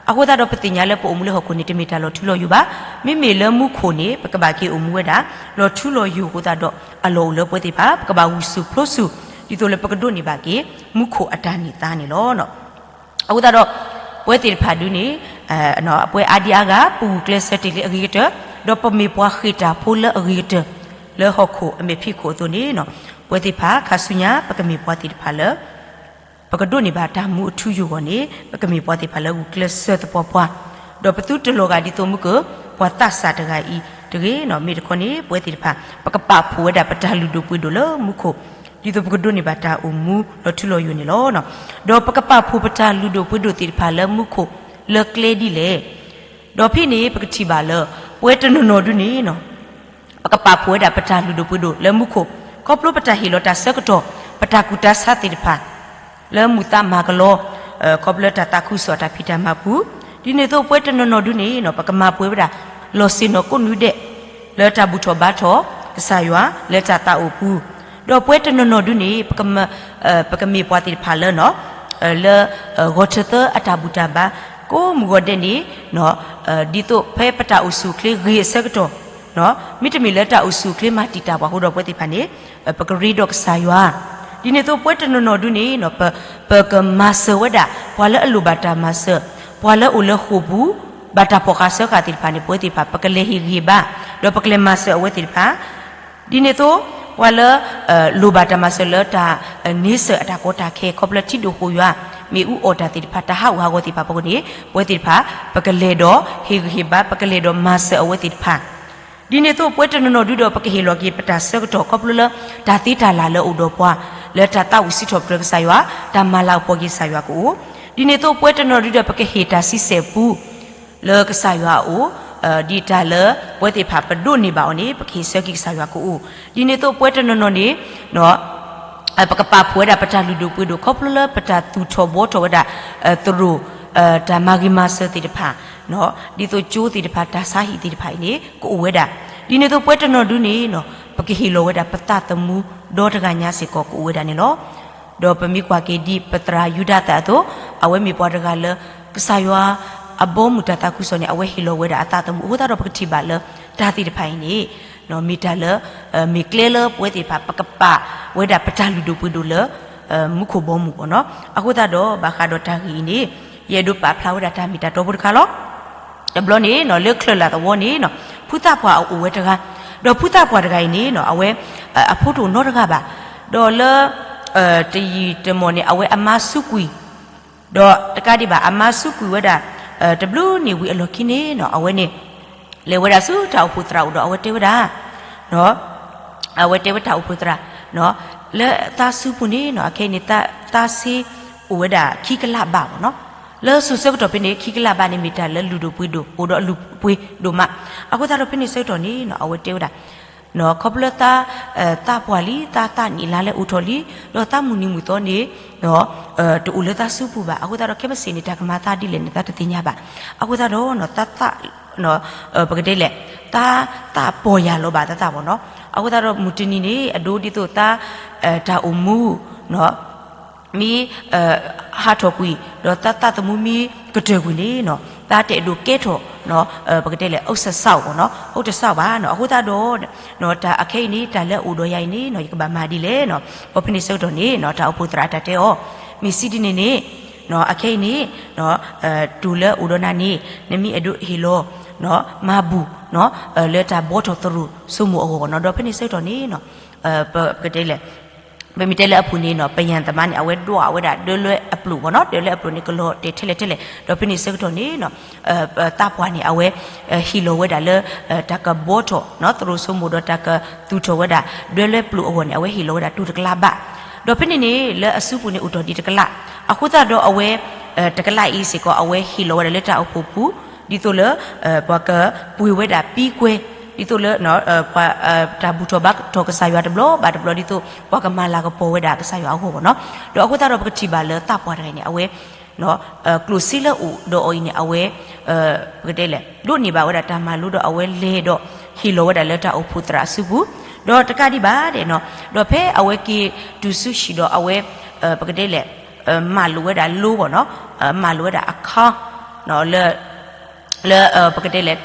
အဃိသတးဒီးပသ့ၣ်ညါလၢပအိၣ်မူလၢဟီၣ်ခိၣ်န့ၣ် တမ့ၢ်တၢ်လီၤထူလီၤယိာ်ဘၣ်. မ့မ့ၢ်လၢမူခိၣ်န့ၣ် ပကဘၣ်က့ၤအိၣ်မူဝဲဒၣ် လီၤထူလီၤယိာ်အဃိသတးဒီး အလီၢ်အိၣ်လၢပဝဲသ့ၣ်တဖၣ် ပကဘၣ်ဂုာ်ဆူၣ်ပျိဆူၣ် ဒ်သိးလၢပကဒိးန့ၢ်ဘၣ်က့ၤ မူခိၣ်အတၢ်န့ၢ်သါန့ၣ်လီၤ. အဃိသတးဒီး ပဝဲသ့ၣ်တဖၣ်ဒုန့ၣ် ပဝဲအါဒံအါဂၤ ပဂုာ်ကျဲးစၢးတ့ၢ်လံအဂ့ၤကတၢၢ် ဒီးပမ့ၢ်ပှၤဃ့ၢ်တၢ်ဖိလၢအဂ့ၤကတၢၢ် လၢဟီၣ်ခိၣ်အမဲာ်ဖံးခိၣ်အသိးန့ၣ် ပဝဲသ့ၣ်တဖၣ်ခါဆူညါ ပကမ့ၢ်ပှၤသ့ၣ်တဖၣ်လၢ ပကဒိးန့ၢ်ဘၣ်တၢ်မူအထူအယိာ်အဂီၢ်န့ၣ် ပကမ့ၢ်ပှၤသ့ၣ်တဖၣ်လၢဂုာ်ကျဲးစၢးသပှၢ်ပှၢ်, ဒီးပသုတလီၤဂာ်ဒ်သိးမုၢ်က ပှၤသးစၢ်တဂၤအံၤတဂ့ၤ. မ့ၢ်တခီန့ၣ် ပဝဲသ့ၣ်တဖၣ် ပကပာ်ဖှိၣ်ဝဲဒၣ်ပတၢ်လုၢ်ဒိၣ်ပှ့ၤဒိၣ်လၢမူခိၣ် ဒ်သိးပကဒိးန့ၢ်ဘၣ်တၢ်အိၣ်မူလီၤထူလီၤယိာ်န့ၣ်လီၤ. ဒီးပကပာ်ဖှိၣ်ပတၢ်လုၢ်ဒိၣ်ပှ့ၤဒိၣ်သ့ၣ်တဖၣ်လၢမူခိၣ်လၢကျဲဒ်လဲၣ်. ဒီးဖဲန့ၣ် ပကထံၣ်ဘၣ်လၢ ပဝဲတနီၤနီၤဒုန့ၣ် ပကပာ်ဖှိၣ်ဝဲဒၣ်ပတၢ်လုၢ်ဒိၣ်ပှ့ၤဒိၣ်လၢမူခိၣ် ခီဖျိပတၢ်ဟ့ၣ်လီၤတၢ်ဆၢကတီၢ် ပတၢ်ကူၣ်တၢ်ဆးသ့ၣ်တဖၣ် လၢမုာ်သးမၤကလီ ခီဖျိတၢ်သးခုကစီၣ်တၢ်ဖံးတၢ်မၤပူၤ, ဒ်န့ၣ်အသိးပဝဲတနီၤနီၤဒုန့ၣ် ပကမၤပှဲၤဝဲဒၣ် လီၤဆ့ၣ်နီၤကိးနွံဒဲး လၢတၢ်ဘူၣ်ထီၣ်ဘါထီၣ်ကစၢ်ယွၤလၢတၢ်သးအိၣ်ပူၤ, ဒီးပဝဲတနီၤနီၤဒုန့ၣ် ပကမ ပကမ့ၢ်ပှၤသ့ၣ်တဖၣ်လၢ လၢ ဂီၤထၢၣ်သၢအတၢ်ဘူၣ်တၢ်ဘါ ကိးမုၢ်ဂီၤဒဲးန့ၣ် ဒ်သိးဖဲပတၢ်အိၣ်ဆူၣ်အိၣ်ချ့ဂ့ၤအဆၢကတီၢ် မ့တမ့ၢ်လၢတၢ်အိၣ်ဆူၣ်အိၣ်ချ့မၤတံာ်တာ်ပှၤအဃိဒီးပဝဲသ့ၣ်တဖၣ်န့ၣ် ပကရ့ဒီးကစၢ်ယွၤ, ဒ်န့ၣ်အသိးပဝဲတနီၤနီၤဒုန့ၣ် ပ ပကမၤစၢၤဝဲဒၣ် ပှၤလၢအလိၣ်ဘၣ်တၢ်မၤစၢၤ, ပှၤလၢအအိၣ်လၢဃိာ်ပူၤ ဘၣ်တၢ်ဖီၣ်ဃာ်စၢဃာ်သ့ၣ်တဖၣ်န့ၣ် ပဝဲသ့ၣ်တဖၣ် ပကလဲၤဟ့ၣ်ဂံၢ်ဘါ ဒီးပကလဲၤမၤစၢၤအဝဲသ့ၣ်တဖၣ် ဒ်န့ၣ်အသိး ပှၤလၢ လိၣ်ဘၣ်တၢ်မၤစၢၤလၢတၢ်န့ဆၢၣ်အတၢ်ကီတၢ်ခဲ ခီဖျိထံဒိၣ်ဃိယွၤ မ့ၣ်အူအီၣ်တၢ်သ့ၣ်တဖၣ် တၢ်ဟးဂူာ်ဟးဂီၤသ့ၣ်တဖၣ်အဖီခိၣ်န့ၣ် ပဝဲသ့ၣ်တဖၣ် ပကလဲၤဒီးဟ့ၣ်ဂံၢ်ဟ့ၣ်ဘါ ပကလဲၤဒီးမၤစၢၤအဝဲသ့ၣ်တဖၣ် ဒ်န့ၣ်အသိးပဝဲတနီၤနီၤဒုဒီး ပကဟ့ၣ်လီၤက့ၤပတၢ်ဆၢကတီၢ်ခီဖျိလၢ တၢ်သ့တၢ်လၢ်လၢအအိၣ်ဒီးပှၤ လၢတၢ်သးဝံၣ်စံးထီၣ်ပတြၢၤကစၢ်ယွၤ တၢ်မၤလၤကပီၤက့ၤကစၢ်ယွၤကအိၣ်, ဒ်န့ၣ်အသိးပဝဲတနီၤနီၤဒုဒီး ပကဟ့ၣ်တၢ်ဆံဆဲၣ်ပူ လၢကစၢ်ယွၤအအိၣ်, ဒ်တၢ်လၢပဝဲသ့ၣ်တဖၣ်ပဒိးန့ၢ်ဘၣ်အီၤန့ၣ် ပကဟ့ၣ်ဆၢက့ၤကစၢ်ယွၤကအိၣ်, ဒ်န့ၣ်အသိးပဝဲတနီၤနီၤန့ၣ် ပကပာ်ဖှိၣ်ဝဲဒၣ်ပတၢ်လုၢ်ဒိၣ်ပှ့ၤဒိၣ် ခီဖျိလၢပတၢ်သူၣ်ထီၣ်ဘှီထီၣ်ဝဲဒၣ် သရိာ် တၢ်မၤဂ့ၤမၤစၢၤသ့ၣ်တဖၣ် ဒ်သိးကၠိသ့ၣ်တဖၣ် တၢ်ဆါဟံၣ်သ့ၣ်တဖၣ်အံၤန့ၣ် ကအိၣ်ဝဲဒၣ်, ဒ်န့ၣ်အသိးပဝဲတနီၤဒုန့ၣ် ပကဟ့ၣ်လီၤဝဲဒၣ်ပသးသမူ ဒီတဂၤညါစ့ၢ်ကီးကအိၣ်ဝဲဒၣ်န့ၣ်လီၤ. ဒီးပမ့ၢ်ကွၢ်က့ၤဒ်ပသရၣ်ယူဒၤသၣ်အသိး အဝဲမ့ၢ်ပှၤတဂၤလၢ ကစၢ်ယွၤ အဘီမုၢ်တၢ်သးခုကစီၣ်န့ၣ် အဝဲဟ့ၣ်လီၤဝဲဒၣ်အသးသမူ အဃိသတးဒီး ပကထံၣ်ဘၣ်လၢ တၢ်သ့ၣ်တဖၣ်အံၤန့ၣ် မ့ၢ်တၢ်လၢ မ့ၢ်ကျဲလၢပဝဲသ့ၣ်တဖၣ် ပကပာ်ဝဲဒၣ်ပတၢ်လုၢ်ဒိၣ်ပှ့ၤဒိၣ်လၢ မူခိၣ်ဘီမုၢ်ဘၣ်နီၤ. အဃိသတးဒီး ဘၣ်ဃးဒီးတၢ်ဂ့ၢ်အံၤန့ၣ် ယအဲၣ်ဒိးပာ်ဖျါဝဲဒၣ်တၢ်မ့ၢ်တၢ်တီဖိတခါလီၤ. တဘျီန့ၣ်နီၤ လၢချၢၣ်လၢ်သဝီန့ၣ်နီၤ ဖုသးပှၢ်အအိၣ်ဝဲတဂၤ, ဒီးဖုသးပှၢ်တဂၤအံၤန့ၣ်နီၤ အဝဲ အဖိတအိၣ်နီတဂၤဘၣ်. ဒီးလၢ တယံာ်တမီၢ်န့ၣ် အဝဲအမါစူးကွံာ်, ဒီးတကးဒံးဘၣ် အမါစူးကွံာ်ဝဲဒၣ် တဘျုးနံၣ်ဝံၤအလီၢ်ခံန့ၣ်နီၤ အဝဲန့ၣ် လဲၤဝဲဒၣ်ဆူတၢ်အိၣ်ဖှိၣ်သရၣ်အိၣ်ဒီး အဝဲတဲဝဲဒၣ် အဝဲတဲဝဲတၢ်အိၣ်ဖှိၣ်သရၣ် လၢသးစူးပူၤန့ၣ်နီၤ အခဲအံၤန့ၣ် သးဆ့အိၣ်ဝဲဒၣ်ခံကလးဘးဘၣ်နီၤ. လၢစိၤဆၢကတီၢ်ဖဲန့ၣ် ခံကလးဘးန့ၣ် မ့ၢ်တၢ်လၢလုၢ်ဒိၣ်ပှ့ၤဒိၣ် အိၣ်ဒီးအလုၢ်ပှ့ၤဒိၣ်မး. အဃိသတးဒီး ဖဲန့ၣ်ဆၢကတီၢ်န့ၣ်နီၤ အဝဲတဲဝဲဒၣ် ခီဖျိလၢသး သးပှၢ်လံ သးသးနံၣ်လါလဲအိၣ်ထီၣ်လံ ဒီးသးမုၢ်နံၤမုၢ်သီန့ၣ် တအိၣ်လၢသးစူးပူၤဘၣ်. အဃိသတးဒီး ခဲမုၢ်ဆ့ၣ်န့ၣ် တၢ်ကမၤသးဒ်လဲၣ်န့ၣ် သးတသ့ၣ်ညါဘၣ်. အဃိသတးဒီး သးသး ပကတဲလဲၣ် သးသးပီၢ်ယၢ်လီၤဘၣ်သးသးဘၣ်နီၤ. အဃိသတးဒီး မုၢ်တနံၤန့ၣ် အဒိဒ်သိးသး တၢ်အိၣ်မူ မ့ၢ် ဟးထီၣ်ကွံာ် ဒီးသးသးသမူမ့ၢ်ကတၢၢ်ကွံာ်န့ၣ်နီၤ သးတအဲၣ်ဒိးကဲထီၣ် ပကတဲလဲၣ် အိၣ်စၢ်စၢ်ဘၣ်နီၤ အိၣ်တစၢ်ဘၣ်နီၤ. အဃိသတးဒီး တၢ်အခဲအံၤန့ၣ် တၢ်လၢအအိၣ်ဒီးယၤအံၤန့ၣ်နီၤ ယကဘၣ်မၤဒ်လဲၣ်နီၤ. ဒီးဖဲန့ၣ်ဆၢကတီၢ်န့ၣ်နီၤ တၢ်အိၣ်ဖှိၣ်သရၣ်အတၢ်တဲအီၤ မ့ၢ်စံးဒ်န့ၣ်န့ၣ် အခဲအံၤန့ၣ် တုၤလၢအိၣ်ဒီးနၤန့ၣ် နမ့ၢ်အဲၣ်ဒိးဟ့ၣ်လီၤ မၤဘူၣ် လၢတၢ်ဘှီထီၣ်သရိာ်စိမိၣ်အဂီၢ်နီၤ. ဒီးဖဲန့ၣ်ဆၢကတီၢ်န့ၣ်နီၤ ပကတဲလဲၣ် ပမ့ၢ်တဲလၢအပူၤန့ၣ်နီၤ ပယၢ်သမါန့ၣ် အဝဲဒွးဝဲဒၣ်ဒၢလွဲအပျိာ်ဘၣ်နီၤ ဒၢလွဲအပျိာ်န့ၣ် ကလီၤတဲာ်ထဲလဲၣ်ထဲလဲၣ် ဒီးဖဲန့ၣ်ဆၢကတီၢ်န့ၣ်နီၤ သးပှၢ်န့ၣ် အဝဲ ဟ့ၣ်လီၤဝဲဒၣ်လၢ တၢ်ကဘှီထီၣ် သရိာ်စိမိၣ်ဒီးတၢ်ကသူၣ်ထီၣ်ဝဲဒၣ် ဒၢလွဲပျိာ်အဂီၢ်န့ၣ် အဝဲဟ့ၣ်လီၤဝဲဒၣ်တိၤတကလးဘး ဒီးဖဲန့ၣ်န့ၣ် လၢအစုပူၤန့ၣ်အိၣ်ထီၣ်ဒံးတကလး အဃိသတးဒီးအဝဲ တကလးအံၤစ့ၢ်ကီး အဝဲဟ့ၣ်လီၤဝဲဒၣ်လၢတၢ်အိၣ်ဖှိၣ်ပူၤ ဒ်သိးလၢ ပှၤကပှ့ၤဝဲဒၣ်ပံကွဲ ဒ်သိးလၢ တၢ်ဘူၣ်ထီၣ်ဘါထီၣ်ကစၢ်ယွၤတဘျီဘၣ်တဘျီ ဒ်သိးပှၤကမၤလၤကပီၤဝဲဒၣ်ကစၢ်ယွၤအဂီၢ်ဘၣ်နီၤ. ဒီးအဃိသတးဒီး ပကထံၣ်ဘၣ်လၢသးပှၢ်တဂၤအံၤန့ၣ် အဝဲ ကျိၣ်စ့လၢအအိၣ်ဒီးအီၤအံၤန့ၣ် အဝဲ ပကတဲလဲၣ် ဒိးန့ၢ်ဘၣ်ဝဲဒၣ်တၢ်မၤလိဒီး အဝဲလဲၤဒီး ဟ့ၣ်လီၤဝဲဒၣ်လၢတၢ်အိၣ်ဖှိၣ်သရၣ်အစုပူၤ ဒီးတကးဒံးဘၣ်ဒဲးနီၤ ဒီးဖဲအဝဲက့ၤတုၤဆူဟံၣ်ဒီးအဝဲ ပကတဲလဲၣ် မၤလိာ်ဝဲဒၣ်လိဘၣ်နီၤ မၤလိာ်ဝဲဒၣ်အခီ လၢ လၢ ပကတဲလဲၣ်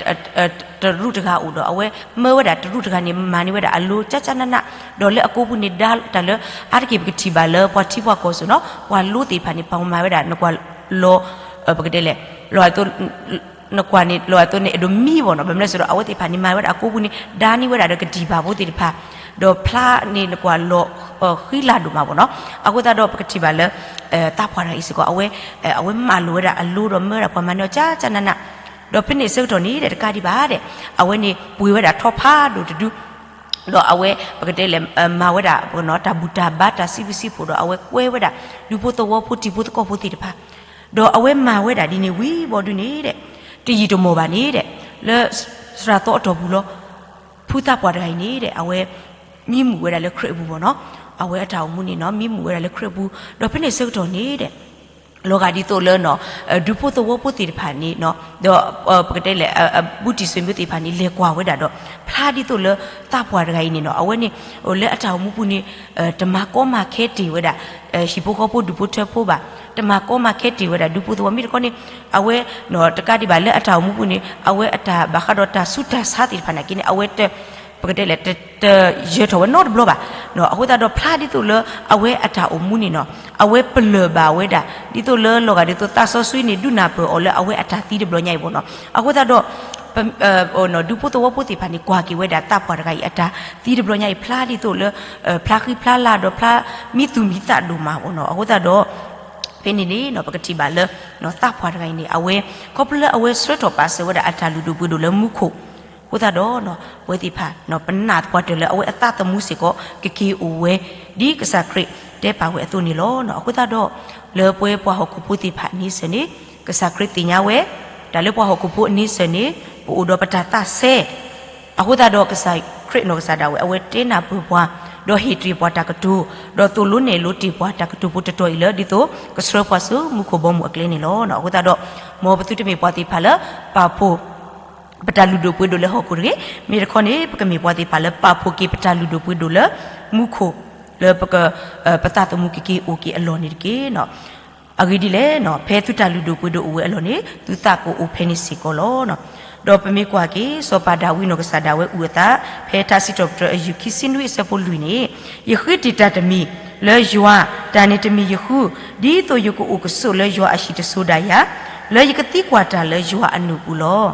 တရူးတဂၤအိၣ်ဒီး အဝဲမၢဝဲဒၣ်တရူးတဂၤန့ၣ် မၤန့ၢ်ဝဲဒၣ်အလိကၠၢ်ကၠၢ်နးနး ဒီးလၢအကိးပူၤန့ၣ် ဒါတၢ်လၢ အါတက့ၢ်ပကထံၣ်ဘၣ်လၢပှၤထံပှၤကီၢ်စိၤနီၤ ပှၤလိသ့ၣ်တဖၣ်န့ၣ် ပှၤမၤဝဲဒၣ် နကွၢ်လီၤ ပကတဲလဲၣ် လီၤ နကွၢ်န့ၣ် လီၤအသိးန့ၣ် အဲၣ်ဒိးမံဘၣ်နီၤ ဘၣ်မနုၤလဲၣ်ဆိုတော့ အဝဲသ့ၣ်တဖၣ်န့ၣ် မၤဝဲဒၣ်အကိးပူၤန့ၣ် ဒါန့ၢ်ဝဲဒၣ်ဒီးကတံၢ်ဘၣ်ဖိသ့ၣ်တဖၣ် ဒီးဖျါန့ၣ်နကွၢ်လီၤ ဃံလၤဒိၣ်မးဘၣ်နီၤ. အဃိသတးဒီး ပကထံၣ်ဘၣ်လၢ သးပှၢ်တဂၤအံၤစ့ၢ်ကီး အဝဲ အဝဲမၤလိာ်ဝဲဒၣ်အလိဒီးမၢဝဲဒၣ်ပှၤမၤန့ၢ်အီၤကၠၢ်ကၠၢ်နးနး ဒီးဖဲန့ၣ်ဆၢကတီၢ်န့ၣ် တကးဒံးဘၣ်ဒဲး အဝဲန့ၣ်ပှ့ၤဝဲဒၣ်ထီဖးဒိၣ်တဒု ဒီးအဝဲ ပကတဲလဲၣ် မၤဝဲဒၣ် တၢ်ဘူၣ်တၢ်ဘါတၢ်စံးဘျုးစံးဖှိၣ်ဒီး အဝဲကွဲဝဲဒၣ် ဒူဖိသဝီဖိတံၤဖိသကိးဖိသ့ၣ်တဖၣ် ဒီးအဝဲမၤဝဲဒၣ်ဒ်န့ၣ်ဝံၤဘီဒုန့ၣ်ဒဲး တယံာ်တမီၢ်ဘၣ်န့ၣ်ဒဲး လၢ စှၤသီအတီၢ်ပူၤလီၤ ဖုသးပှၢ်တဂၤအံၤန့ၣ်ဒဲး အဝဲ မံမူးဝဲဒၣ်လၢခရံာ်အပူၤဘၣ်နီၤ အဝဲအတၢ်အိၣ်မူန့ၣ်နီၤ မံမူးဝဲဒၣ်လၢခရံာ်အပူၤ ဒီးဖဲန့ၣ်ဆၢကတီၢ်န့ၣ်ဒဲး လီၤဂာ်ဒ်သိးလၢနီၤ ဒူဖိသဝီဖိသ့ၣ်တဖၣ်န့ၣ်နီၤ ဒီး ပကတဲလဲၣ် ဘူးတံၢ်ဆွေမျိုးသ့ၣ်တဖၣ်န့ၣ် လဲၤကွၢ်ဝဲဒၣ်ဒီး ဖျါဒ်သိးလၢသးပှၢ်တဂၤအံၤန့ၣ်နီၤ အဝဲန့ၣ် လၢအတၢ်အိၣ်မူပူၤန့ၣ် တမၤကီမၤခဲတ့ၢ်ဝဲဒၣ် ဟံၣ်ဖိဃီဖိဒူၣ်ဖိထၢဖိဘၣ် တမၤကီမၤခဲတ့ၢ်ဝဲဒၣ် ဒူဖိသဝီမ့ၢ်တခီန့ၣ် အဝဲ တကးဒံးဘၣ်လၢအတၢ်အိၣ်မူပူၤန့ၣ် အဝဲအတၢ်ဘၣ်ဃးဒီးတၢ်ဆူးတၢ်ဆါသ့ၣ်တဖၣ်နာ်က့န့ၣ် အဝဲတ ပကတဲလဲၣ် တ တယၢၤထီၣ်ဝဲနီတဘျီဘၣ်. အဃိသတးဒီးဖျါဒ်သိးလၢအဝဲအတၢ်အိၣ်မူန့ၣ်နီၤ အဝဲပလၢၢ်ဘၣ်ဝဲဒၣ် ဒ်သိးလၢလီၤဂာ်ဒ်သိးသးစီဆှံန့ၣ် ဒုးနၢ်ပၢၢ်အီၤလၢအဝဲအတၢ်သံတဘျီညါအံၤဘၣ်နီၤ. အဃိသတးဒီး ဒူဖိသဝီဖိသ့ၣ်တဖၣ်န့ၣ် ကွၢ်က့ၤဝဲဒၣ်သးပှၢ်တဂၤအံၤအတၢ်သံတဘျီညါအံၤ ဖျါဒ်သိးလၢ ဖျါဃံဖျါလၤဒီးဖျါ မံသူၣ်မံသးဒိၣ်မးဘၣ်နီၤ. အဃိသတးဒီး ဖဲန့ၣ်န့ၣ်နီၤ ပကထံၣ်ဘၣ်လၢ သးပှၢ်တဂၤအံၤန့ၣ် အဝဲ ခီဖျိလၢအဝဲဆှၢထီၣ်ပာ်စၢၤဝဲဒၣ်အတၢ်လုၢ်ဒိၣ်ပှ့ၤဒိၣ်လၢမူခိၣ် အဃိသတးဒီး ပဝဲသ့ၣ်တဖၣ် ပနာ်သပှၢ်တၢၢ်လၢအဝဲအသးသမူစ့ၢ်ကီး ကက့ၤအိၣ်ဝဲ ဒ်ကစၢ်ခရံာ်တဲပာ်ဝဲအသိးန့ၣ်လီၤ. အဃိသတးဒီး လၢပဝဲပှၤဟီၣ်ခိၣ်ဖိသ့ၣ်တဖၣ်န့ၣ်စ့ၢ်န့ၣ် ကစၢ်ခရံာ်သ့ၣ်ညါဝဲ တၢ်လၢပှၤဟီၣ်ခိၣ်ဖိအန့ၣ်စ့ၢ်န့ၣ် ပအိၣ်ဒီးပတၢ်သးစဲ အဃိသတးဒီးကစၢ်ခရံာ်နီၢ်ကစၢ်ဒၣ်ဝဲ အဝဲတဲနၢ်ပၢၢ်ပှၤ ဒီးဟ့ၣ်တ့ၢ်ပှၤတၢ်ကတိၤ ဒီးသိၣ်လိနဲၣ်လိတ့ၢ်ပှၤတၢ်ကတိၤဖိတတီၤအံၤလၢ ဒ်သိးကဆှၢပှၤဆူမူခိၣ်ဘီမုၢ်အကျဲန့ၣ်လီၤ. အဃိသတးဒီး မ်ပသုတမ့ၢ်ပှၤသ့ၣ်တဖၣ်လၢ ပာ်ဖှိၣ် ပတၢ်လုၢ်ဒိၣ်ပှ့ၤဒိၣ်လၢဟီၣ်ခိၣ်တဂ့ၤ, မ့ၢ်တခီန့ၣ် ပကမ့ၢ်ပှၤသ့ၣ်တဖၣ်လၢပာ်ဖှိၣ်က့ၤပတၢ်လုၢ်ဒိၣ်ပှ့ၤဒိၣ်လၢ မူခိၣ် လၢပက ပသးသမူကက့ၤအိၣ်က့ၤအလီၢ်န့ၣ်တက့ၢ်. အဂ့ၢ်ဒ်လဲၣ်, ဖဲသုတၢ်လုၢ်ဒိၣ်ပှ့ၤဒိၣ်အိၣ်ဝဲအလီၢ်န့ၣ် သုသးကအိၣ်ဖဲန့ၣ်စ့ၢ်ကီးလီၤ. ဒီးပမ့ၢ်ကွၢ်က့ၤ စီၤပၤဒၤဝံးနီၢ်ကစၢ်ဒၣ်ဝဲအုၣ်အသး ဖဲထါစံးထီၣ်ပတြၢၤအယုၢ်ခံဆံနွံအဆၢဖိလွံၢ်န့ၣ်, ယဃ့တ့ၢ်တၢ်တမံၤလၢယွၤ, တၢ်န့ၣ်တမံၤယဃု, ဒ်သိးယကအိၣ်ကဆိးလၢယွၤအဟံၣ်တစိၤဒၣ်ယၤ, လၢယကသံကွၢ်တၢ်လၢယွၤအနုၢ်ပူၤလီၤ.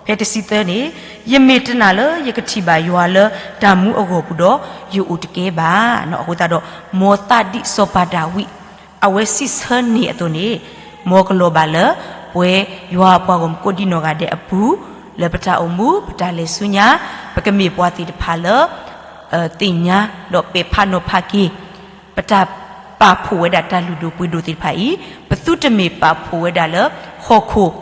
ဖဲတဆံသၢန့ၣ်, ယမ့ၢ်တနာ်လၢယကထံၣ်ဘၣ်ယွၤလၢတၢ်မူအဂီၢ်ပူၤဒီး ယအိၣ်တကဲဘၣ်. အဃိသတးဒီး မ်သးဒ်စီၤပၤဒၤဝံး အဝဲစံးဆၢန့ၢ်အသိးန့ၣ်, မ်ကလီၤဘၣ်လၢ ပဝဲယွၤအပှၤဂီၢ်မုၢ်ကိးဒံနီၢ်ဂၤဒဲးအပူၤ, လၢပတၢ်အိၣ်မူ ပတၢ်လဲၤဆူညါ, ပကမ့ၢ်ပှၤသ့ၣ်တဖၣ်လၢ သ့ၣ်ညါ ဒီးပဲာ်ဖးနီၤဖးက့ၤ ပတၢ်ပာ်ဖှိၣ်ဝဲဒၣ်တၢ်လုၢ်ဒိၣ်ပှ့ၤဒိၣ်သ့ၣ်တဖၣ်အံၤ, ပသုတမ့ၢ်ပာ်ဖှိၣ်ဝဲဒၣ်လၢဟီၣ်ခိၣ်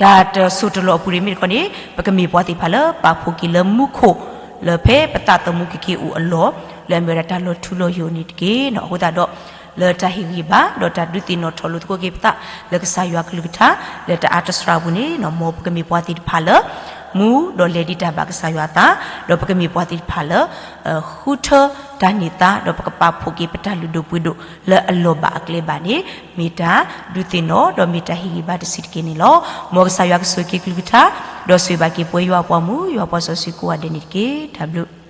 တၢ်တစိၢ်တလီၢ်အပူၤန့ၣ်မ့ၢ်တခီန့ၣ်, ပကမ့ၢ်ပှၤသ့ၣ်တဖၣ်လၢပာ်ဖှိၣ်က့ၤလၢမူခိၣ် လၢဖဲပသးသမူကက့ၤအိၣ်အလီၢ်, လၢအမ့ၢ်ဝဲဒၣ်တၢ်လီၤထူလီၤယိာ်န့ၣ်တက့ၢ်. အဃိသတးဒီး လၢတၢ်ဟ့ၣ်ဂံၢ်ဘါဒီးတၢ်ဒုးသ့ၣ်နီၣ်ထီၣ်လိာ်သကိးက့ၤပသး လၢကစၢ်ယွၤကလုၢ်ကထါ လၢတၢ်အါတစှၤအပူၤန့ၣ်, မ်ပကမ့ၢ်ပှၤသ့ၣ်တဖၣ်လၢ မူဒီးလဲၤဒံးတၢ်ဘၣ်ကစၢ်ယွၤအသး, ဒီးပကမ့ၢ်ပှၤသ့ၣ်တဖၣ်လၢ ဃုထၢတၢ်န့ၢ်သါ ဒီးပကပာ်ဖှိၣ်က့ၤပတၢ်လုၢ်ဒိၣ်ပှ့ၤဒိၣ်လၢအလီၢ်ဘၣ်အကျဲဘၣ်န့ၣ်, မ့ၢ်တၢ်ဒုးသ့ၣ်နီၣ် ဒီးမ့ၢ်တၢ်ဟ့ၣ်ဂံၢ်ဘါတဆံးတက့ၢ်န့ၣ်လီၤ. မ်ကစၢ်ယွၤကဆိၣ်ဂ့ၤက့ၤကလုၢ်ကထါ, ဒီးဆိၣ်ဂ့ၤဘၣ်က့ၤပဝဲယွၤအပှၤမုၣ် ယွၤပှၤစီဆှံကိးဂၤဒဲးန့ၣ်တက့ၢ်. တၢ်ဘျုး